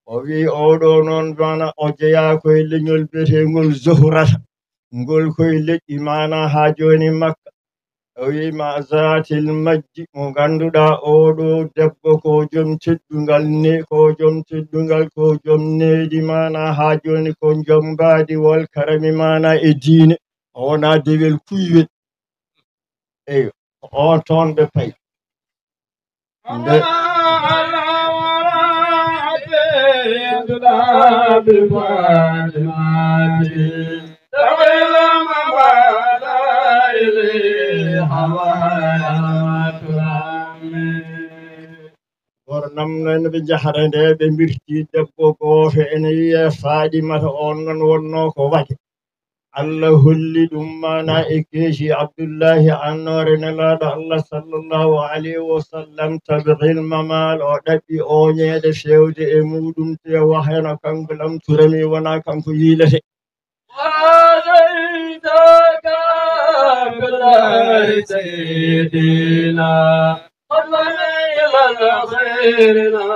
O wi oɗo noon maana o jeyaa koye leñol biyeteengol Zuhrata. Ngol koye leƴƴi maana haa jooni Makka. O wiima zaatil majji, mo ngannduɗaa oɗo debbo ko joom teddungal ne, ko joom teddungal, ko joom needi maana haa jooni ko joom mbaadi wal karami maana e diine. O wonaa dewel kuywel. Eyo, ko on toon ɓe payi. Nde Gor namno en ɓe njahata nde ɓe mbirti debbo gooto ene wiyee Faɗimata, on noon wonnoo ko wake. Allah holli ɗum maana e geeci Abdullahi annoore Nelaaɗo Allah sallallahu alayhi wa sallam tabgil mamal, o ɗaɓɓi ooñeede fewde e muɗum te waheno kanko lamturami wona kanko yiilete. وآتيتك بالله سيدنا قبل إلى خيرنا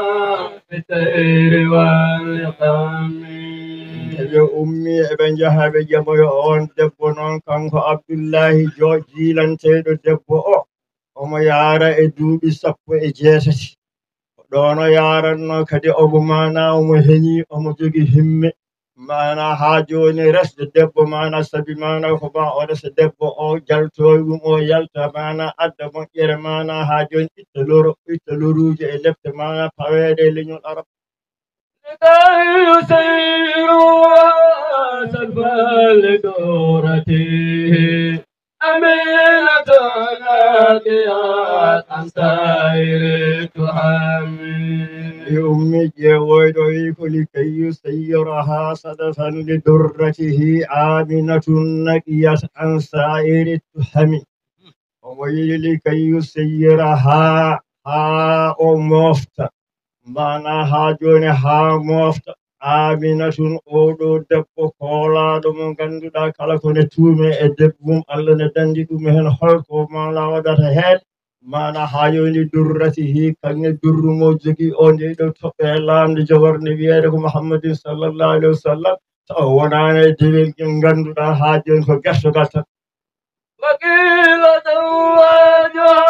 بالطير والقمر. Eɓe ummi eɓe njaha ɓe ƴamoyo on debbo noon kanko Abdullahi jo jiilanteeɗo debbo o. Omo yaara e duuɓi sappo e jeetati. Ko ɗoon o yaaranno kadi omo maana omo heñi omo jogi himme. Maana haa jooni resde debbo maana sabi maana ko ma o resa debbo o jaltoy ɗum o yalta maana adda moƴƴere maana haa jooni itta loro, itta loruuje e lepte maana paweede e leñol Arab. لكي يسيروا سلفا لدورته أمينة ناقية عن سائر التهم. E ummi ƴeewoyɗo wi ko لكي يسيرها سلفا لدورته آمنة نقية عن سائر التهم. Omo yiɗi لكي يسيرها, haa o moofta. Maana haa jooni haa moofta. Aminatun, oɗo debbo koolaaɗo mo ngannduɗaa kala ko ne tuume e debbo mum, Allah ne danndi ɗum heen holko maana waɗata heen. Maana haa jooni لدورته, kaŋŋe durru mo jogii o nde ɗo toɓɓe e laamde jogornde wiyeede ko Muhammadin sallallahu alayhi wa sallam. Taw wonaani e dewel ngel ngannduɗaa haa jooni ko gertogal tan. وقيل زواجها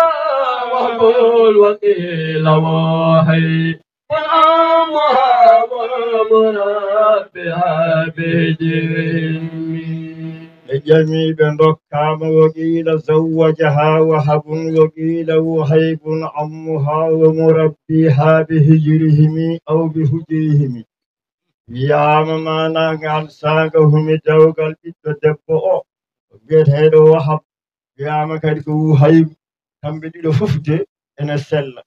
مقبول وقيل وحي والأمر مربها بهجرهم. Ɓe ƴami ɓe ndokkaama, وقيل زوجها وهب وقيل وهيب عمها ومربيها بهجرهم أو بهجرهم. Wiyaama maana ngal saanga humi dewgal ɓiɗɗo debbo o, biyeteeɗo Wahab. Wiyaama kadi ko Wuhaybu. Kamɓe ɗiɗo fof de ene sella.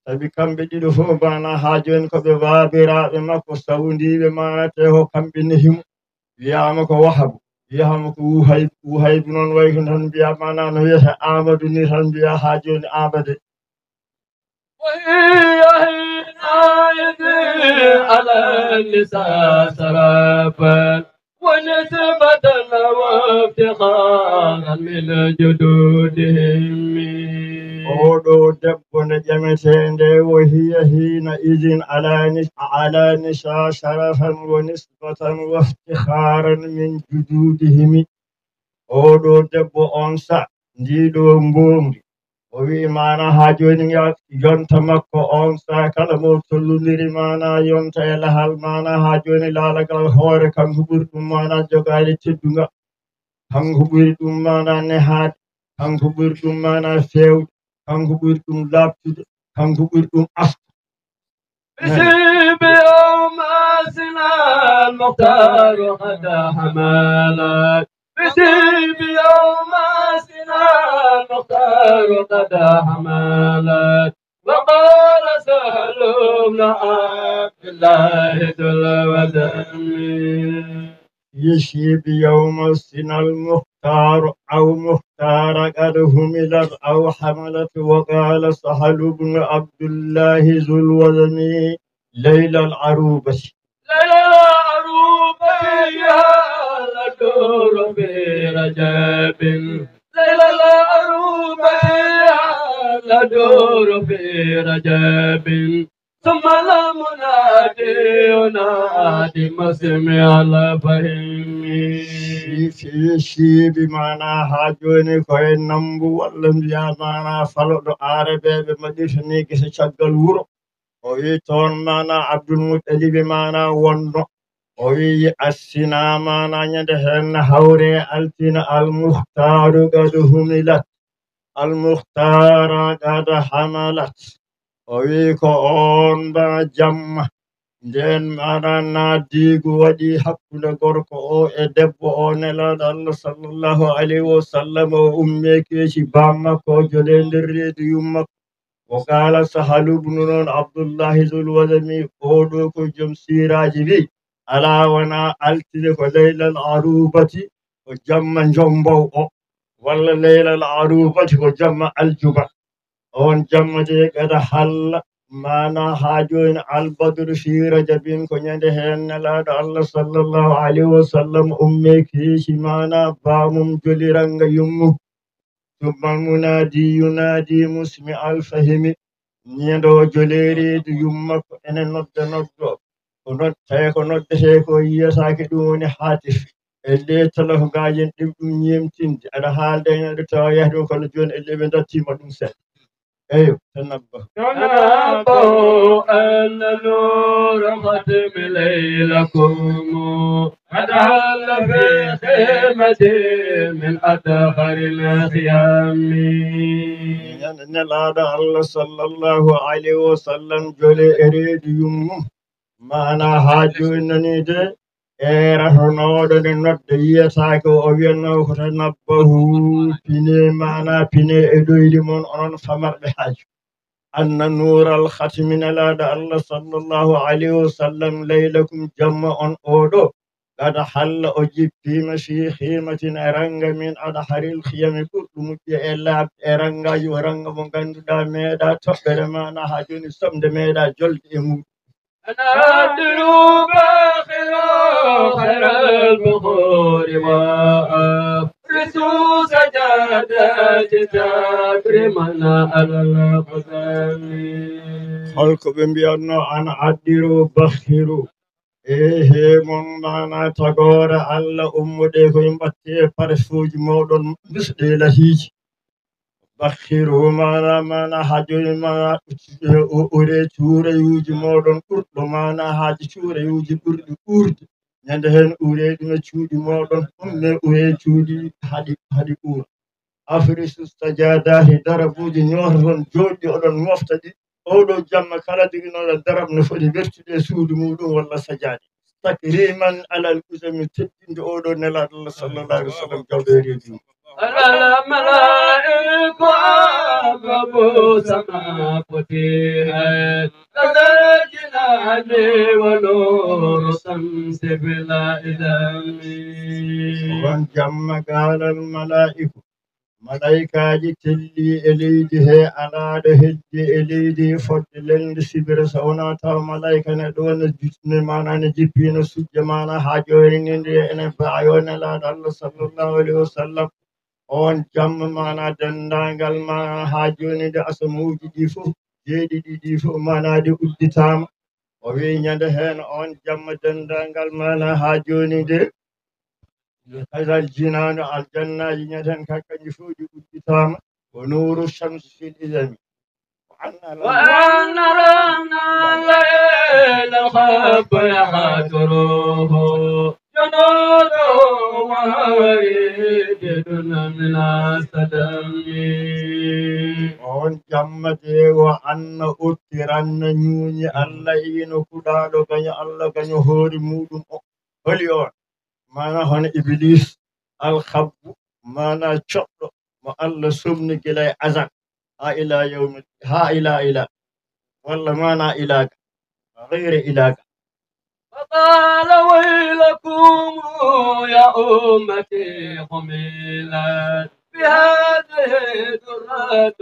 Sabi kamɓe ɗiɗo fof maana haa jooni ko ɓe baabiraaɓe makko sawndiiɓe maana te ko kamɓe nehi mo. Wiyaama ko Wahabu, wiyaama ko Wuhaybu. Wuhaybu noon wayi ko tan mbiyaa maana no wiyata Aamadu ni tan mbiyaa haa jooni Aamade. وهي حينئذ على النساء سرابا ونسبة وافتخارا من جدودهم. Oɗo debbo nde ƴametee nde, وهي حينئذ على نس-، على نساء شرفا ونسبة وافتخارا من جدودهم. Oɗo debbo on sa, ndiɗo mbomri, o wi'i maana haa jooni ngal yonta makko on sa, kala mo tollundiri maana yonta e lahal maana haa jooni laalagal hoore, kanko ɓuri ɗum maana jogaade teddungal, kanko ɓuri ɗum maana nehaade, kanko ɓuri ɗum maana feewde, kanko ɓuri ɗum laaɓtude, kanko ɓuri ɗum afta. بشيب يوم سنا المختار قد حملت، بشيب يوم سنا المختار قد حملت، وقال سهل بن عبد الله ذو الوزن. يشيب يوم سنا المختار أو مختار قد حملت أو حملت، وقال سهل بن عبد الله ذو الوزن ليل العروبة. ليل العروبة هل الدور في رجب، ليل العروبة هل الدور في رجب، ثم المنادي ينادي مسمع الفهم. Fi, fi, fi bi maana haa jooni ko e nambu walla mbiya maana faloɗo Aarabeeɓe mbaɗirta ni gese caggal wuro. O wi toon maana Abdul Muttalibi maana wonno. O wi assina maana ñande heen hawre altine al muhtaaru gadu humilat. Al muhtaara gada hamalat. O wi ko on ba jamma. Nden maana na diigu waɗi hakkunde gorko o e debbo o, Nelaaɗo Allah sallallahu alayhi wa sallam, o ummee keeci baam makko, o jolee nder reedu yum makko. O qaala Sahalu bnu noon Abdullahi Zul Wazami, oo ɗoo ko joom siiraaji, wi, alaa wonaa altine ko laylal arubati, ko jamma njombow o, walla laylal arubati ko jamma aljuba. On jamma de gada halla, maana haa jooni albadru fi rajabin ko ñande heen Nelaaɗo Allah sallallahu alayhi wa sallam ummee keeci maana baamum joliranga yummu. Summa munaadi yunaadi musmi alfahimi. Ñande o jolee reedu yumma ko ene nodda noddo. Ko nod-, tawi ko noddetee ko yiyataake ɗum woni haatif. E nde tolof ngaajen ɗum ɗum ñeemtinde. Aɗa haalda e neɗɗo tawa yahde o kono jooni e nde ɓe ndattiima ɗum seeɗa. Eyo, tanabbahu. تنبهوا أن نور ختم ليلكم قد حل في خيمة من أدخر الخيام. Nelaaɗo Allah sallallahu alayhi wa sallam jole e reedu yummu. Maana haa jooni nani de, e rahnooɗo ne nodda yiyataake o, o wiyanno ko tanabbahu, pine, maana pine e ɗoyli mon, onon famarɓe haaju. Anna nuural khatmi, Nelaaɗo Allah sallallahu alayhi wa sallam, laylakum, jamma on oo ɗoo, qad halla, o jippiima, fii khimatin, e rannga min adharil khiyami, ɓurɗo moƴƴude e laaɓde e ranngaaji, o rannga mo ngannduɗaa meeɗaa toɓɓere maana haa jooni somde, meeɗaa jolde e muuɗum. أنا عبد الباخر خير البخور وأفرس سجادات تكريما على القدم. Holko ɓe mbiyatno ana addiru bakhiru? E he mon maana tagoore Allah ummude ko mbatte parfuuji moɗon bisɗe lahiiji. Bakhiru maana, maana haa jooni maana, u-, ure cuureyuuji moɗon ɓurɗo maana haaji cuureyuuji ɓurɗi uurde. Ñande heen ure ɗum e cuuɗi moɗon, umme ure cuuɗi haɗi, haɗi uura. Afrisu sajadahi, darabuuji ñoototon jooɗi oɗon mofta ɗi. Oɗo jamma kala joginooɗo darab no foti wertude e suudu muɗum walla sajaade. Takriman alal usami, teddinde oɗo Nelaaɗo Allah sallallahu alaihi wasallam, jawɗo e reedu. الملائك أبواب السماء فتحت لدى الجنان ونور الشمس بلا إذن. Oɗon jamma قال الملائك. Malaykaaji telli e leydi he, alaa ɗo heddi e leydi fodde lelnde sibira, so wonaa taw malayka ne ɗo ne jutne, maana ne jippi, ne sujja, maana haa jooni ni nde ene baayo Nelaaɗo Allah sallallahu alaihi wasallam. On jamma maana denndaangal maana haa jooni nde asamuuji ɗi fof, jeeɗiɗi ɗi fof maana ɗi udditaama. O wi ñande heen on jamma denndaangal maana haa jooni nde, hazal jinaanu aljannaaji ñande heen kadi kañji fof ɗi udditaama. Wa nuuru shamsi fil izami. Wa anna وأن رمنا الليل الخب يحتره جنوده وهو ريد من السدم. On jamma de wa anna ottiranna ñuuñi Allah ino kuɗaaɗo gaño Allah gaño hoore muɗum o. Holi on? Maana hono Iblis, alhabbu, maana coɗɗo mo Allah somni gila e azal haa ila yawmi, haa ila ila, walla maana ilaga, gayre ilaga. وقال ويلكم يا أمتي حملت بهذه الدرة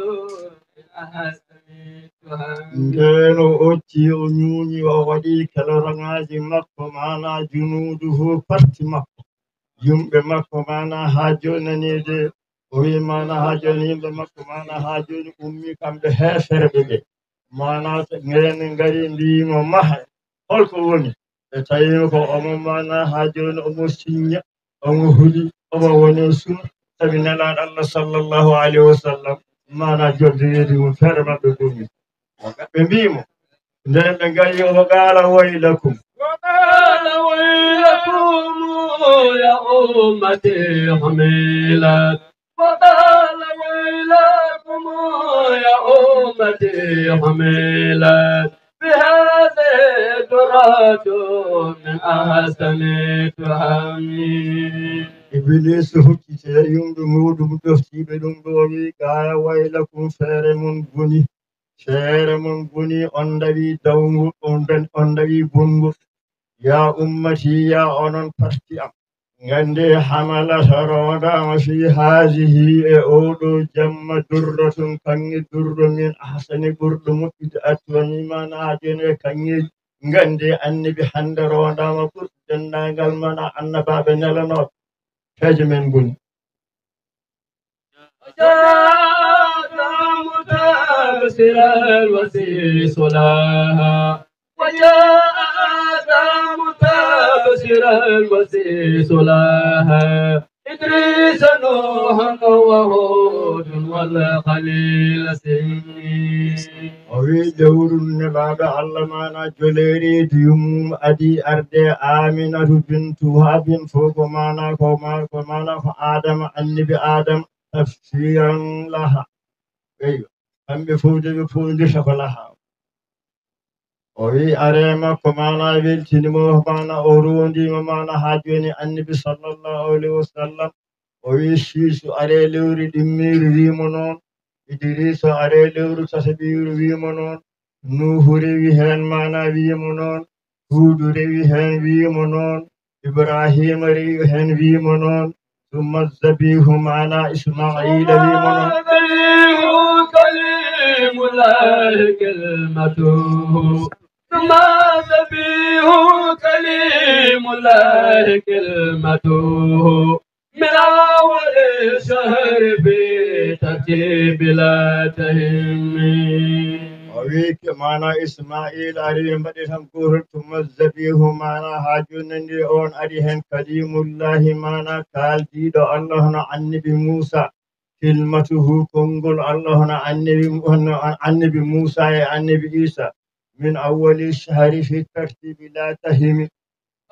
من أحسن التهم. Ndeen o otti, o ñuuñi, o waɗi kelorangaaji makko, maana junuudu fof parti makko, yumɓe makko, maana haa jooni naniide, o wi maana haa jooni yimɓe makko, maana haa jooni ummi kamɓe heeferɓe ɓe, maana ngeen ngari mbiimo maha, holko woni? Ɓe tawi ko omo maana haa jooni omo siñña, omo huli, omo woni suna, sabi Nelaaɗo Allah sallallahu alayhi wa sallam, maana joddoyeede mum feere maɓɓe boni. Ɓe mbii mo, ndeen ɓe ngari, omo qaala waylakum. وقال ويلكم يا أمتي حملت وقال ويلكم يا أمتي حملت بهذه الدرة من أحسن التهم. Ibiliisu hucciti e yumɓe muuɗum ɗoftiiɓe ɗum ɗo wi, gaaya waylakum, feere mon boni, feere mon boni, on ndawi dawngol, on dan-, on ndawi bongol. Yaa ummati, yaa onon parti am. Nganndee, hamalat rondaama fii haadihi e oo ɗoo jamma durratun kaŋŋe durro min ahsani ɓurɗo moƴƴude attuwani maana haa jooni e kaŋŋeeji. Nganndee annabi hannde rondaama ɓurɗo denndaangal maana annabaaɓe nelanooɓe. Peeje men ngoni. وجاء آدم تبصرا وسيس لها. وجاء آدم تبصرا وسيس لها. إدريس نوح وهود والخليل سني. O wi lewru nelaaɗo Allah maana joleereedu yummum adi arde Aminatu bintu Wahabin fof ko maana ko ma-, ko maana ko Adama, annabi Adama, tafsiran laha. Eyyo, kamɓe fof de ɓe fowndirta ko laha. O wi are makko maana weltini mo, maana o rondi mo maana haa jooni annabi sallallahu alayhi wa sallam. O wi Shiisu are lewru ɗimmiiru wi mo noon. Idriisu are lewru tataɓiiru wi mo noon. Nuuhu rewi heen maana wi mo noon. Huudu rewi heen wi mo noon. Ibraahiima rewi heen wi mo noon. ثم الذبيح معنا إسماعيل ثم الذبيح كليم الله كلمته. ثم الذبيح كليم الله كلمته. من أول الشهر في ترتيب لا تهم. O wi ke maana Ismail ari ɓe mbaɗi tan gootol, ثم الذبيح maana haa jooni ndi on ari heen kalimullahi maana kaaldiiɗo Allah hono annabi Muusa, كلمته konngol Allah hono annabi, hono annabi Muusa e annabi Isa, من أول الشهر في ترتيب لا تهم.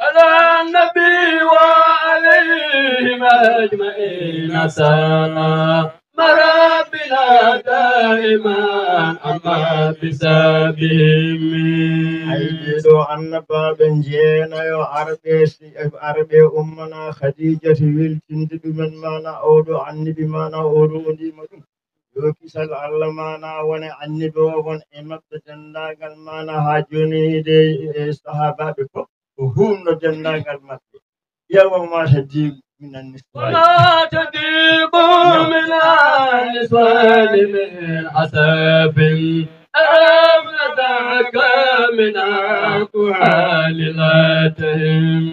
على النبي وعليهم أجمعين سلام ربنا دائما أما بسبهم. Ay ɗiɗo annabaaɓe njeenayo arɓe si-, arɓe ummana Khadijatu weltinde ɗumen maana oɗo annabi maana o roondima ɗum. Yo kisal Allah maana wone annabi o won e maɓɓe denndaangal maana haa jooni de e sahaabaaɓe fof. Ko huumno denndaangal maɓɓe. Yawa ma tadiqu minan niswani. وما تضيق من النسوان من عسب أربت ذاك من أكوان لا تهم.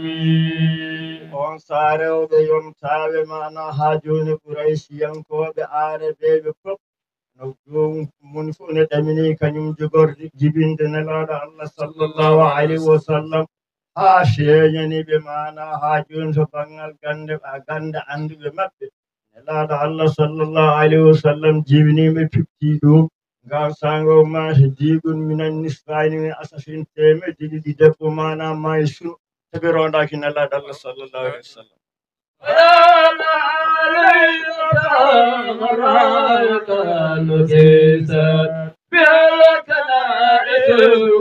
O Ansaarewɓe yontaaɓe maana haa jooni, Quraysiyankooɓe, Aarabeeɓe fof, no joomum moni fof ne ɗamini kañum jogorde jibinde Nelaaɗo Allah sallallahu alayhi wa sallam, haa feeñani ɓe maana haa jooni to banngal gannde, gannde annduɓe maɓɓe. Nelaaɗo Allah sallallahu alayhi wa sallam jibini ɓe, piɓti ɗum. Ngal saango maate diigun minan nisfaani min asafin teemedde ɗiɗi debbo maana maayi suno, tawi rondaaki Nelaaɗo Allah sallallahu alayhi wa sallam. ويا لها ليلة غراك نسيت بها الكنائس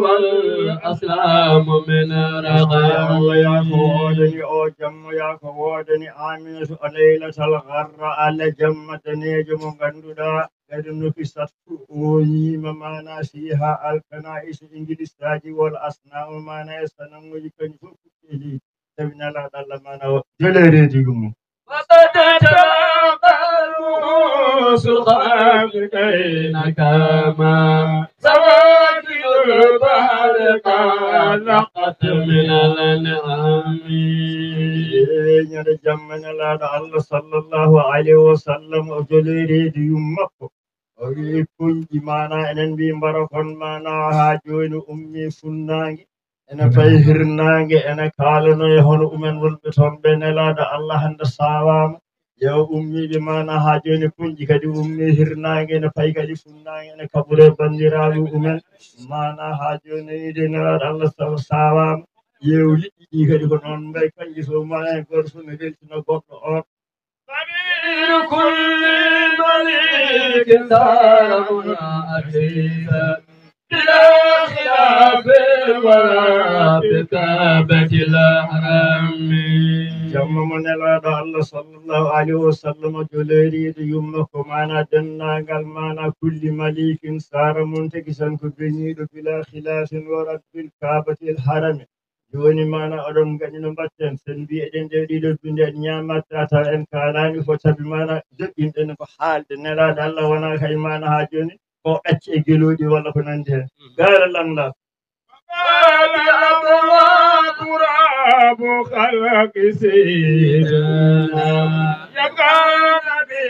والأصنام من رقم. Yaa ko woodani o jamma, yaa ko woodani Aminata o laylatal garra, Allah jamma daneejo mo ngannduɗaa, kadi nufisat, ooñiima maana fiiha alkana'is, ingilisaaji, wal asnaamu maana e sanamuuji, kañum fof fuɗɗi e leydi. Tawi Nelaaɗo Allah maana o jole reediigu mum. وقد تناقل سخام كينكما سواكب البحر قد لقت من النعم. E ñande jamma Nelaaɗo Allah sallallahu alayhi wa sallam o joli reediigu makko. O wi'i, puñƴi maana, enen mbiyi mbara kon maana, haa jooni ummi funnaange, ene fayi hirnaange, ene kaalanoyi hono umen wonɓe toon ɓe. Nelaaɗo Allah hannde saawaama. Yo ummiiɓe maana haa jooni puñƴi kadi ummi hirnaange, ene fayi kadi funnaange, ene kaɓure banndiraaɓe umen. Maana haa jooni ide Nelaaɗo Allah sa-, saawaama. Yeewu liɗɗi ɗi kadi ko noon mbayi, kanji so maana e gooto fof ne weltina goɗɗo on. ضمير كل مليك صار منعكسا بلا خلاف ولا بكابة الأحرام. Jamma mo Nelaaɗo Allah sallallahu alayhi wa sallam joloriiɗo yumma ko maana denndaangal maana kulli malikin sara mun tagi tan ko beñiiɗo bila khilafin wa rabbil kaabatil harami. Jooni maana oɗon ngaɗi no mbaɗten, sen mbiyi eɗen ɗe ɗiɗo binde en ñaamatta taw en kaalaani ko sabi maana joɗɗinɗen ko haalde Nelaaɗo Allah wonaa kay maana haa jooni ko ɗacci e gelooɗi walla ko nanndi heen. Gaara lamla. قال أبواب راب خلق سيدنا يقال بي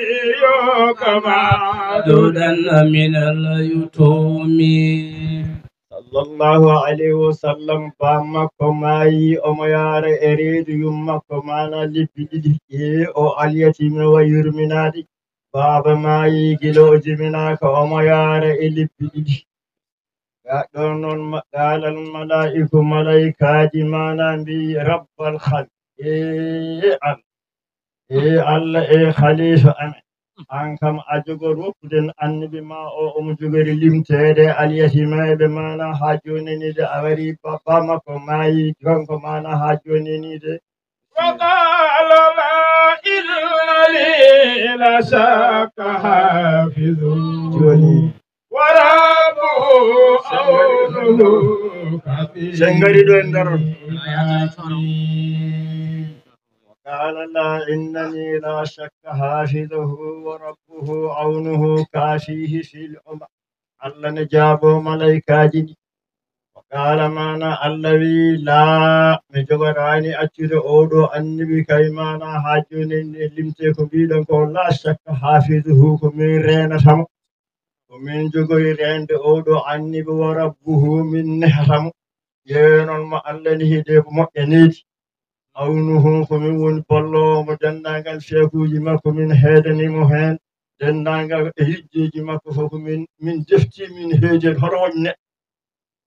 كما دودا من اليتوم. Sallallahu alayhi wa sallam, baaba makko maayi, omo yaara e reedu yumma makko, maana lebbi ɗiɗi. E o alyatiima wa yurminaade. Baaba maayi gila o jiminaaka, omo yaara e lebbi ɗiɗi. Ga-, ɗon noon ma-, qaalal malaa'iku, malaa'ikaaji maana mbiyi, rabbal khalq. Ee Allah. Ee Allah, ee khalifa amen. An kam a jogor woppuden annabi ma o, omo jogori limteede alyatimeeɓe maana haa jooni nii de a wari ba-, ba makko maayi kanko maana haa jooni nii de. وقال لا إلا لي لا شك حافظ. Jooni. وربه عونه كفيل. Sen ngari ɗo en ndaron. وقال لا إنني لا شك حافظه وربه عونه كافيه في الأمم. Allah ne jaabo malaa'ikaaji ɗi. وقال maana Allah wi, laa, mi jogoraani accude oo ɗoo annabi kay maana haa jooni en limte ko mbiɗon ko, لا شك حافظه ko min reenata mo. Ko min jogori reende oo ɗoo annabi, وربه min nehata mo. Ƴeewen on mo Allah nehi de ko moƴƴa needi. عونه ko min woni balloowo mo denndaangal feekuuji makko, min heedani mo heen denndaangal e hijjeeji makko fof ko min, min defti, min heedi hoto woƴ neɗɗo.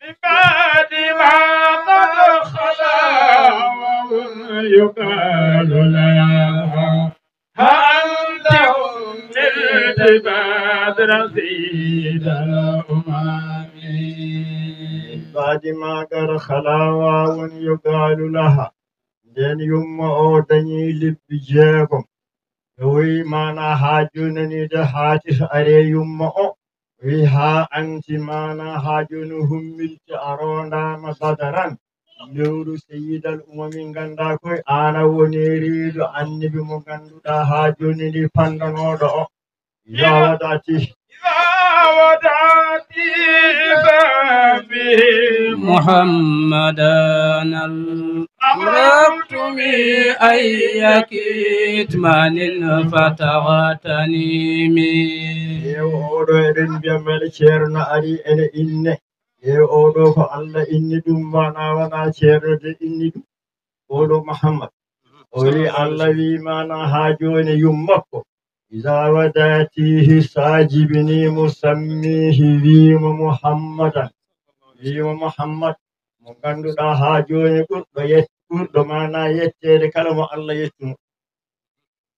من بعد ما قد خلا وهم يقال لها ها أنت حملت بدر سيد الأمم. من بعد ما قد خلا وهم يقال لها. Ndeen yumma o dañi lebbi jeegom. Ɓe woyi maana haa jooni nii de haati so aree yumma o. Wi haa anti maana haa jooni hummilti a rondaama badaran. Lewru Seyyidal Umami nganndaa koy aan a woni reedu annabi mo ngannduɗaa haa jooni nii pandanooɗo o. يا ودعتي. إذا ودعتي فبه محمدا أمرتم أي كتمان فتغتنمي. Yeew oɗo eɗen mbiya mbele ceerno ari ene inne. Yeew oɗo ko Allah inni ɗum, mana wona ceerno de inni ɗum. Oɗo Muhammad. O wi Allah wi mana ha joni yum makko. Iza wadatihi sa jibini mo sammihi wimo Muhammadan. Wimo Muhammad mo ganduɗa ha joni ɓurɗo yet-, ɓurɗo mana yettede kala mo Allah yettuno.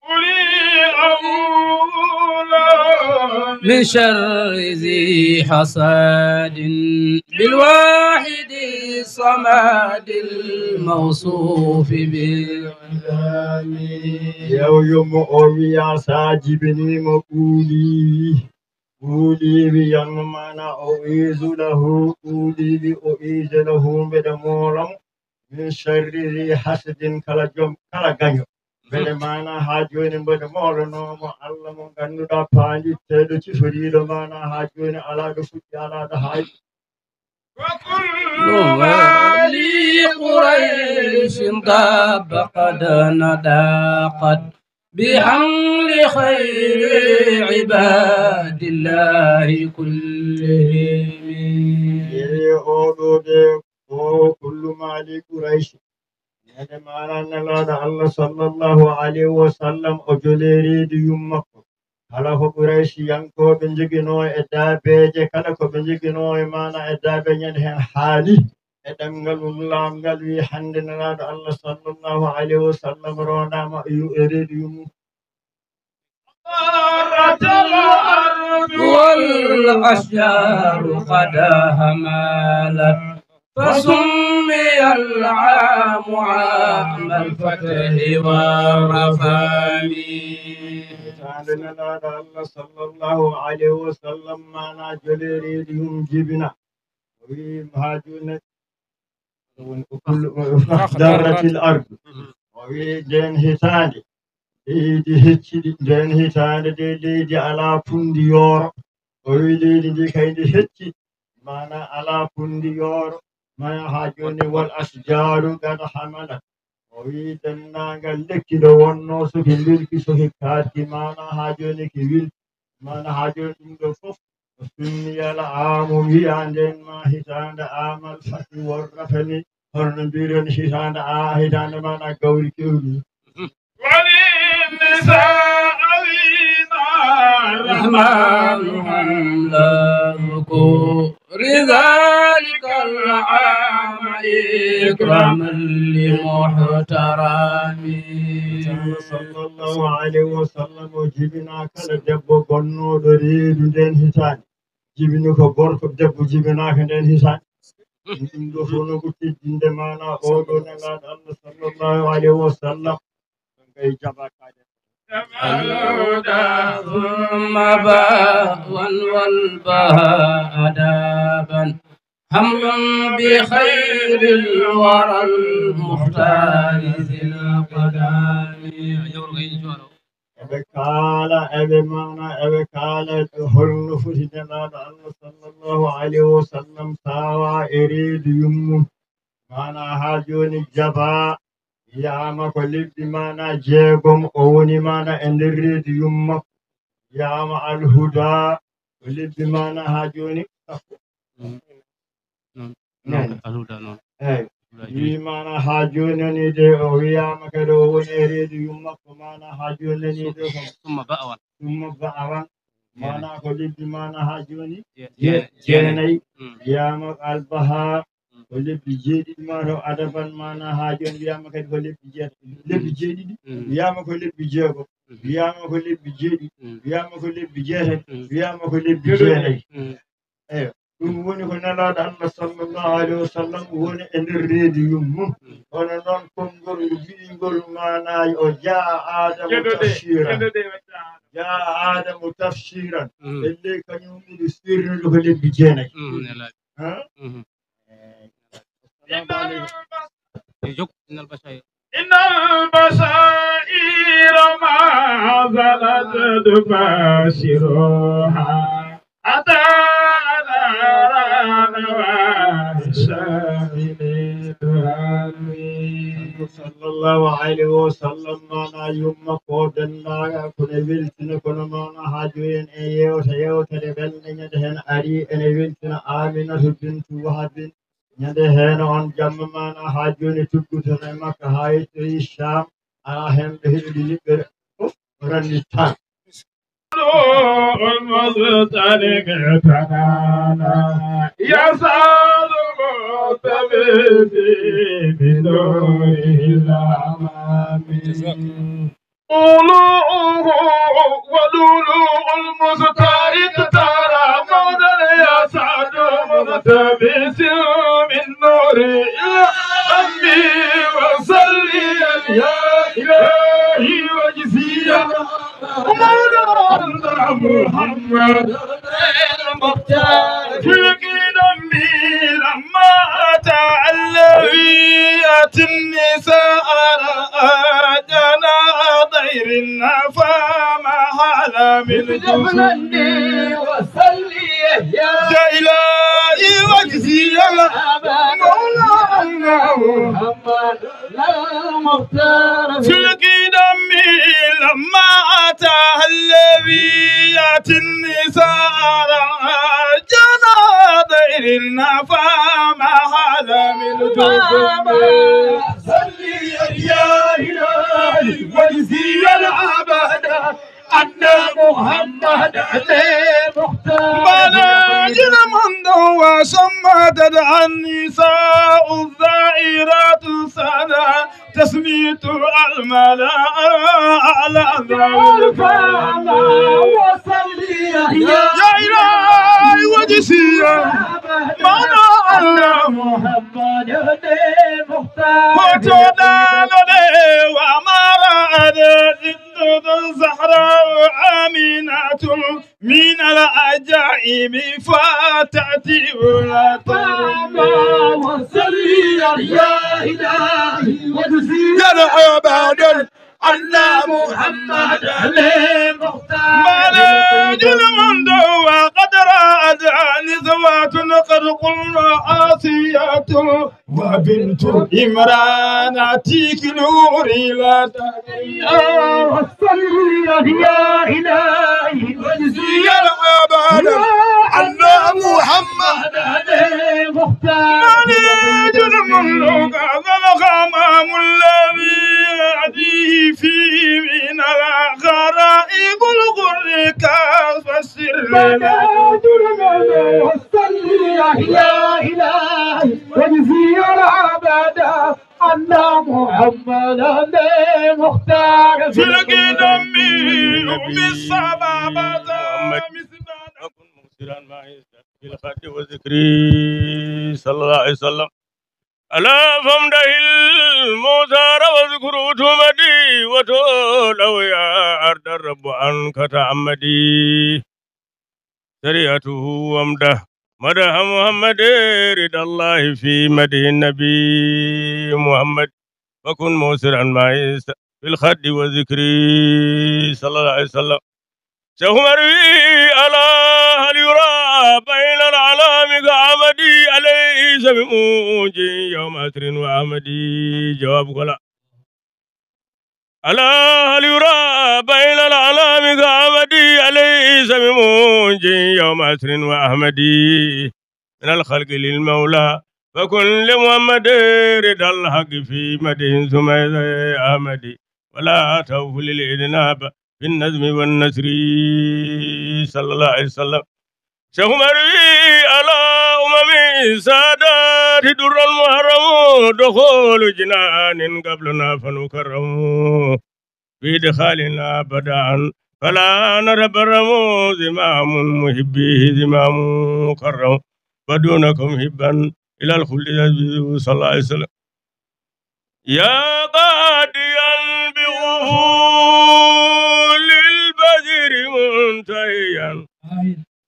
قولي أعوذ من شر ذي حسد بالواحد الصمد الموصوف بالعلم. Yeew yummo o wiya sa jibinimo ɓuuɗi wi. Ɓuuɗi wi yanmo mana o isu lahu, ɓuuɗi wi o isu lahu mbeɗa moolamo. Min sharri zi hasidin kala jom, kala gaño. Mbeɗe mana ha joni mbeɗe moolanomo Allah mo ganduɗa paanditteɗo ciforiɗo mana ha joni ala ɗo fuɗɗi ala ɗo haaji. وكل ما لقريش ضب قد نضاقت بحمل خير عباد الله كلهم. Yeew oɗo de o kullu mali Quraysh. Nene mana nelaɗo Allah sallallahu alayhi wa sallam o jole reedu yum makko. Kala ko Quraysh yankooɓe njogino e daabeeje, kala ko ɓe njogino e mana e daabe ñande hen haali e ɗemngal mum laamngal wi hande nelaɗo Allah sallallahu alayhi wa sallam ronama e yu-, e reedu yum. طارت الأرض والأشجار قد هملت فسمي العام عام الفتح والرفم. Hitaande nelaɗo Allah sallallahu alayhi wa sallam mana jole reedu yum jibina. O wi ha joni woni o kullu darratil ardu. O wi nden hitaande leydi hecciɗi, nden hitaande de leydi ala pundi yooro. O wi leydi ndi kay ndi hecci mana ala pundi yooro. Mana ha joni wal asjaru gada hamalat. O wi denndaangal lekki ɗo wonno soki mbirki soki kaatki mana ha joni ki wil. Mana ha joni ɗum ɗo fof o sunni yala aamo wiya nden ma hitaande amal fati worrafani. Hono no mbiren hitaande a hitaande mana gawri kewri. وللنساء وينا الرحمن حمل ذكور ذلك العام إكراما لمحترم. Sallallahu alayhi wa sallam o jibina kala debbo gonnooɗo reedu nden hitaande. Jibini ko gorko, debbo jibinaaka nden hitaande. Ɗum ɗo fof no ko teddinde mana oɗo nelaɗo Allah sallallahu alayhi wa sallam. Kay jaba kade. الهدى ثم باء والبهاء أدابا حمل بخير الورى المختار ذي القدم. Eɓe kaala, eɓe mana, eɓe kaala holno foti nelaɗo Allah sallallahu alayhi wa sallam tawa e reedu yummum. Mana ha joni jaba yama ko lebbi mana jeegom o woni mana e nder reedu yum makko. Yama alhuda ko lebbi mana ha joni sappo. Noon. Noon. Alhuda noon. Eyyi. Wi mana ha joni ni de o wiyama kadi o woni e reedu yum makko mana ha joni ni de ko summa ba'awan. Summa ba'awan. Mana ko lebbi mana ha joni je-, je-, jeenayi. Wiyama albaha ko lebbi jeeɗiɗi mana o adaban mana ha joni wiyama kadi ko lebbi jeet-, lebbi jeeɗiɗi. Wiyama ko lebbi jeego. Wiyama ko lebbi jeeɗiɗi. Wiyama ko lebbi jeetati. Wiyama ko lebbi jeenayi. Eyyo. Ɗum woni ko nelaɗo Allah sallallahu alayhi wa sallam woni e nder reedu yum mum. Hono noon konngol ngu biyingol mana o jaa Adamu tafsiran. Jaa Adamu tafsiran. Ɓelle kañum ɓuri sirnude ko lebbi jeenayi. Ha? Assalamu aleykum. Yo jokku innal bashayir. إن البشائر ما زالت تباشرها حتى أدار نواحي الشام. Sallallahu alayhi wa sallam, maana yumma ko denndaangal ko ne weltina, kono maana haa jooni en e yeewta yeewtere welnde ñande heen ari, ene weltina Aminata bintu Wahabin. Ñande heen on jamma maana haa jooni tuggutono e Makka haa yettoyi Sham, alaa heen ɓe heɓidi niɓɓere fof, o ranni tan. المزدلف تنانا يسعد مقتبسي بنوره الأمامي. طلوعه وطلوع المختار اقترب، مولا يسعد مقتبس من نوره الأمامي. وصلي يا إلهي وجزيا محمد المختار في القدم لما أتى علويات النساء رأى جنى طير فما حال من جفن. وصلي يا إلهي وجزيا مولانا محمد المختار في القدم لما أتى الذي يأتي النساء جنى طير فما حال من جفن. صلي يا إلهي واجزي العبد أن محمد المختار. Maana jina mondo wa samma dad annisa uzza iratu sana tasmitu almala ala zawil fama. وصلي يا إلهي وجزي مولانا محمد المختار. Hoto ɗaano ɗe wa mara ade zindudu Zahra Aminatu من العجائب فتأتي ولا ترمي. وصلي يا إلهي واجزي العبد أن محمد المختار. Maana jina mondo wa qad ra'at نسوة قد قلن عاصيات وبنت عمران تيك نور لا تغير. صلي يا إلهي واجزي العبادة أن محمد المختار. من جرم لك ذا الغمام الذي يأتيه فيه من الغرائب الغر كفى السر. من جرم لك صلي يا إلهي واجزي العبادة أن محمدا المختار في القدم بالصبابة. محمد. وكن مكثرا ما يزداد في الخد وذكري صلى الله عليه وسلم. ألا فامدح المختار واذكر تمدي وتولوا يا أرض الرب أنك تعمدي. شريعته وامدح مدح محمد رضا الله في مدح النبي محمد وكن موسرا ما يست-، في الخد وذكري صلى الله عليه وسلم. شيخ عمر وي ألا هل يرى بين العلام كأحمدي عليه سمع موجي يوم عصر وأحمدي جواب كلا. ألا هل يرى بين العلام كأحمدي عليه سمع موجي يوم عصر وأحمدي من الخلق للمولى فكن لمحمد رضا الحق في مدح ثم أحمدي ولا توف للإذناب في النظم والنثر صلى الله عليه وسلم. شيخ عمر وي على أمم سادات در المحرم دخول جنان قبلنا فنكرم بإدخالنا بدعا فلا نتبرم زمام محبيه زمام مكرم ودونكم حبا إلى الخلد يجذب صلى الله عليه وسلم. يا قاضيا بأفول البدر منتهيا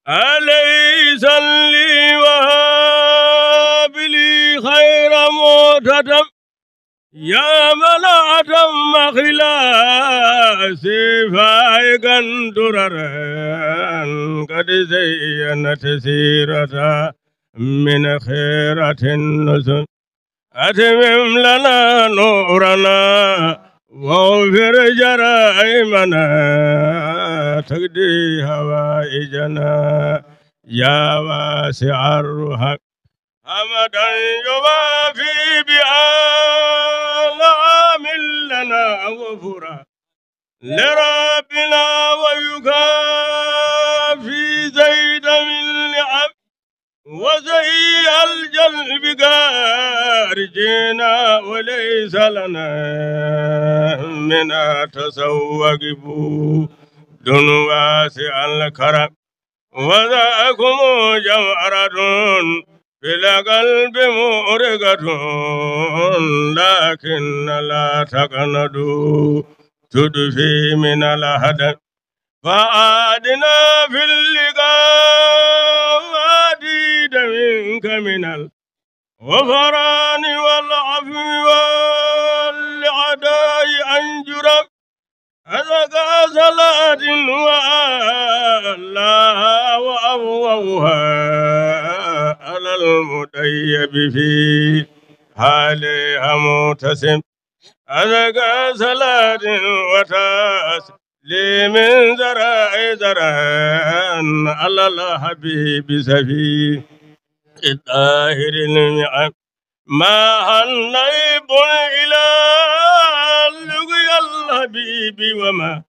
عليه صلي وهاب لي خير مهتدم. يا من أتم خلاصي فائقا دررا قد زينت سيرته من خيرة النسم. أتمم لنا نورنا واغفر جرائمنا، تقضي حوائجنا يا واسع الرحم. حمدا يوافي بآل عامل لنا غفرا لربنا ويكافي زيد من نعم وزي الجلب قارجنا وليس لنا من تسوق بود واسع الكرم وذاكم جمرة في القلب مورقة لكن لا تقنطوا تدفي من الهدم فعادنا في اللقاء عديد منك من الغفران والعفو والعداء أنجرا أزكى صلاة وأعلاها وأبوها على المطيب في حالها معتصم أزكى صلاة وتسليم زرع زرعا على الحبيب سفي الطاهر المعم ما هن نيب إلى لقيا الحبيب وما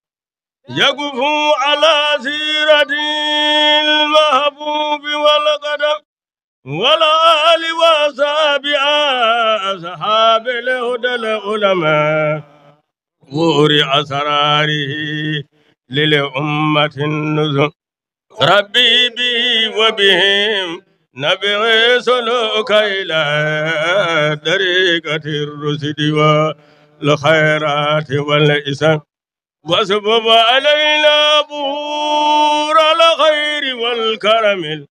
يقف على سيرة المحبوب والقدم والآل وأصحاب أصحاب الهدى العلماء ظهور أسراره للأمة النذر ربي به وبهم نبغي سلوك إلى طريقة الرشد والخيرات والإسم واسبب علينا بحور الخير والكرم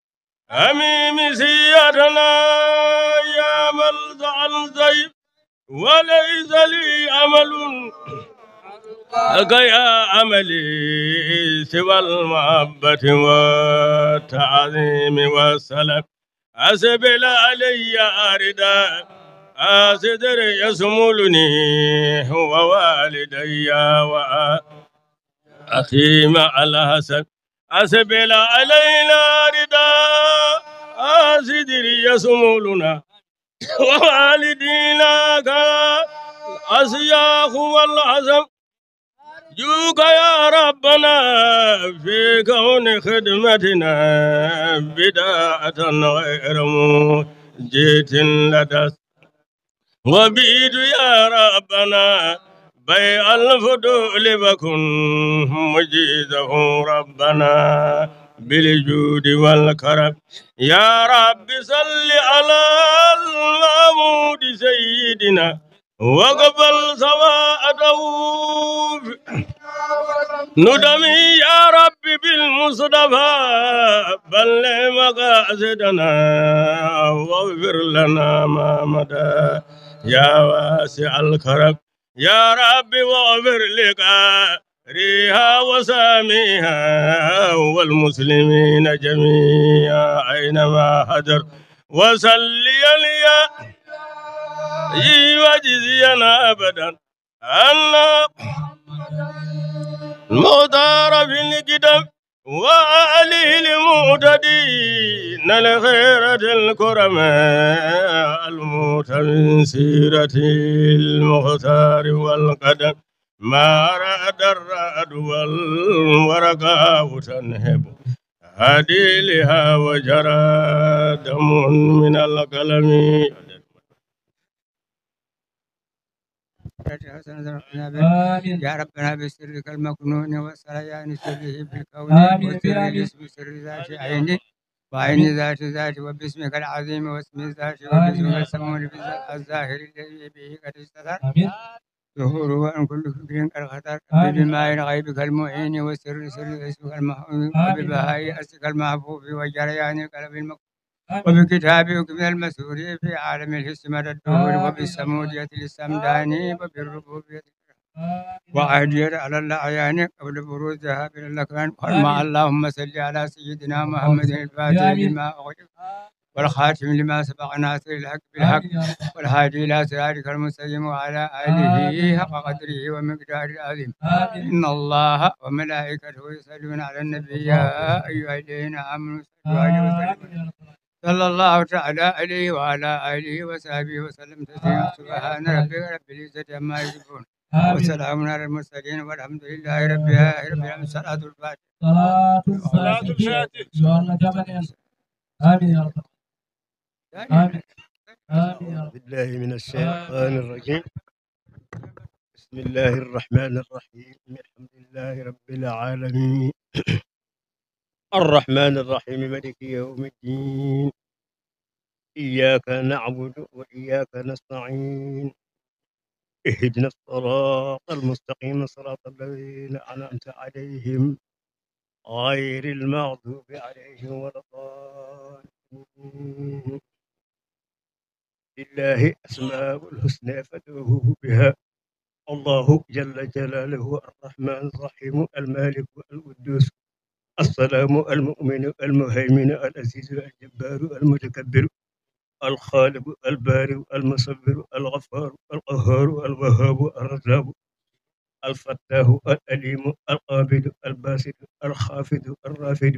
العميم سيادنا يا ملجأ الضيف وليس لي عمل لك يا عملي سوى المحبة والتعظيم والسلام أسبل علي أردا أسدر يسملني ووالدي وأخي مع الحسن أسبل علينا ردا أسدر يسملنا ووالدينا كالأسياخ والعزم أرجوك يا ربنا في كون خدمتنا بداءة غير موجة لدى وبيد يا ربنا بيع الفضول وكن مجيزه ربنا بالجود والكرم يا رب صل على المحمود سيدنا واقبل شفاعته ندمي يا رب بالمصطفى بلغ مقاصدنا واغفر لنا ما مضى يا واسع الكرم يا رب واغفر لقاريها وسامعيها والمسلمين جميعا أينما حضر وصليا يا وجزيا أبدا أن المختار في القدم وآله المهتدين الخيرة الكرماء الموت من سيرة المختار والقدم ما رعد الرعد والورقاء تنهب هديلها وجرى دم من القلم. آمين. يا ربنا بسرك المكنون وسريان سره في الكون آمين. وسر الاسم سر ذات عينه وعين ذات ذات وباسمك العظيم واسم الذات وباسمك السميع الظاهر الذي به قد استتر آمين. ظهوره عن كل فكر قد خطر آمين. بماء غيبك المعين وسر سر اسمك المحمود وببهاء اسمك المحفوظ وجريان القلب المكتوب وبكتابك من المسرور في عالم الحس مدى الدهور وبالصمودية للسمداني وبالربوبية وعهدية على الأعيان قبل بروزها من الأكوان والماء. اللهم صل على سيدنا محمد الفاتح لما أغلق والخاتم لما سبق ناصر الحق بالحق والهادي إلى صراطك المستقيم وعلى آله حق قدره ومقداره العظيم. إن الله وملائكته يصلون على النبي يا أيها الذين آمنوا صلوا عليه وسلموا. صلى الله تعالى عليه وعلى آله وصحبه وسلم تسليما. سبحان ربك رب العزة عما يصفون. وسلام على المرسلين والحمد لله رب العالمين. الصلاة الفاتحة. Salaatul Faatiha. Yo Allah jaɓan en. Amiin ya rabbal aalamiin. Amiin. Amiin ya rabbal aalamiin. أعوذ بالله من الشيطان الرجيم. بسم الله الرحمن الرحيم. الحمد لله رب العالمين. الرحمن الرحيم. مالك يوم الدين. إياك نعبد وإياك نستعين. اهدنا الصراط المستقيم، صراط الذين أنعمت عليهم، غير المغضوب عليهم ولا الضالين. لله أسماء الحسنى فادعوه بها. الله جل جلاله الرحمن الرحيم الملك القدوس السلام المؤمن المهيمن العزيز الجبار المتكبر الخالق البارئ المصور الغفار القهار الوهاب الرزاق الفتاح العليم القابض الباسط الخافض الرافع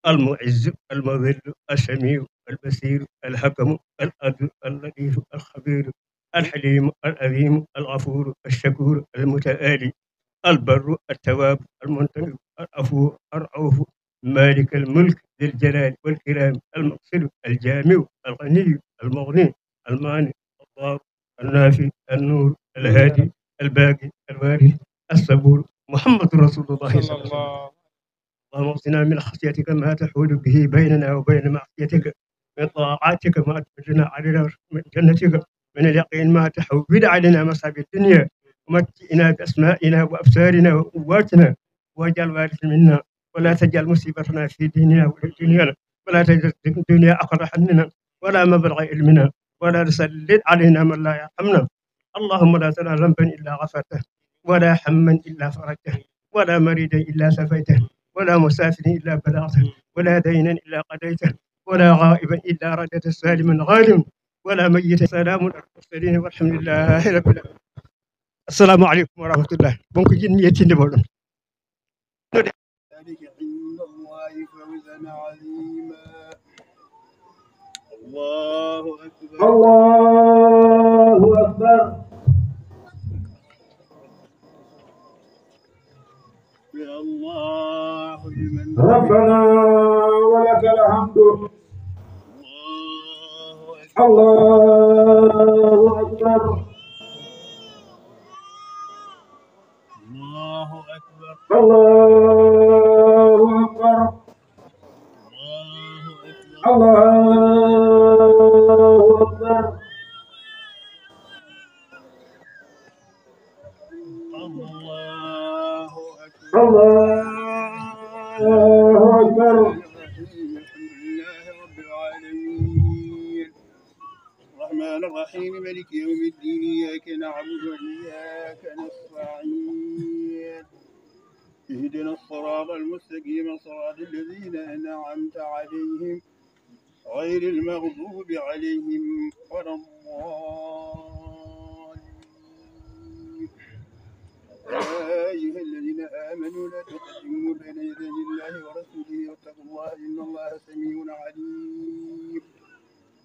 المعز المذل السميع البصير الحكم العدل اللطيف الخبير الحليم العظيم الغفور الشكور المتعالي البر التواب المنتقم العفو الرؤوف مالك الملك ذي الجلال والكرام المقصد الجامع الغني المغني المانع الضار النافع النور الهادي الباقي الوارث الصبور محمد رسول الله صلى الله عليه وسلم. اللهم اغفر لنا من خشيتك ما تحول به بيننا وبين معصيتك، من طاعتك ما تبلغنا علينا من جنتك، من اليقين ما تحول علينا مصائب الدنيا، ومتعنا بأسمائنا وأبصارنا وقواتنا، واجعل الوارث منا، ولا تجعل مصيبتنا في ديننا ولا دنيانا، ولا تجعل الدنيا أكبر همنا، ولا مبلغ علمنا، ولا تسلط علينا من لا يرحمنا. اللهم لا تدع ذنبا إلا غفرته، ولا هما إلا فرجته، ولا مريضا إلا شفيته، ولا مسافرا إلا بلغته، ولا دينا إلا قضيته، ولا غائبا إلا رددته سالما غانما، ولا ميتا. سلام على المرسلين والحمد لله رب العالمين. السلام عليكم ورحمة الله. Bon, ko jiɗmi yettinde mooɗon. ذلك عند الله فوزا عظيما. الله أكبر. الله أكبر. يا الله لمن ربنا ولك الحمد. الله أكبر. الله أكبر. الله أكبر. الله أكبر. الله أكبر. الله أكبر. الله أكبر. الله أكبر. الحمد لله رب العالمين. الرحمن الرحيم. مالك يوم الدين. إياك نعبد وإياك نستعين. اهدنا الصراط المستقيم، صراط الذين أنعمت عليهم، غير المغضوب عليهم ولا الضالين. يا أيها الذين آمنوا لا تقدموا بين يدي الله ورسوله واتقوا الله، إن الله سميع عليم.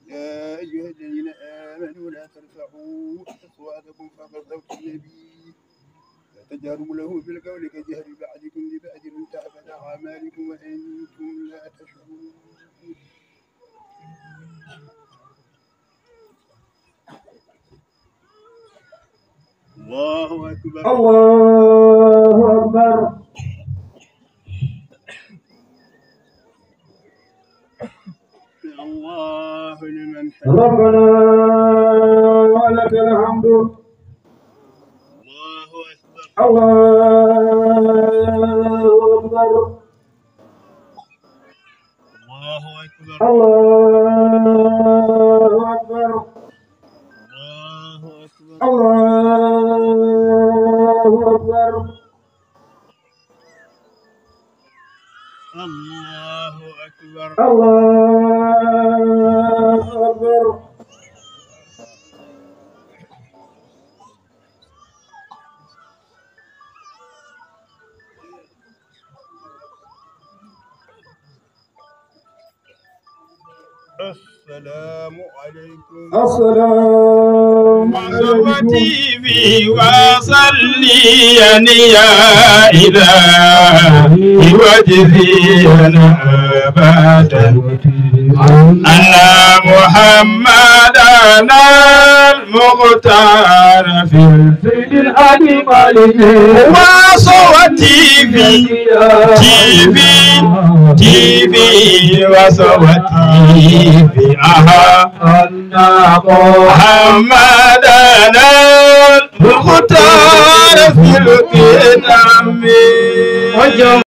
يا أيها الذين آمنوا لا ترفعوا أصواتكم فوق صوت النبي، لا تجهروا له بالقول كجهر بعضكم لبعض أن تحبط أعمالكم وأنتم لا تشعرون. الله أكبر. الله أكبر. الله لمن حمده. ربنا ولك الحمد. الله أكبر. الله أكبر. الله أكبر. الله أكبر. الله أكبر. الله أكبر. الله أكبر. الله أكبر. السلام عليكم. السلام عليكم. وصليا يا إلهي وجزيا أبدا أن محمدنا المختار في سيد الحاج مالك. وصوتي في تي في، تي في، وصوتي في، أها. أن محمدنا المختار في القدم.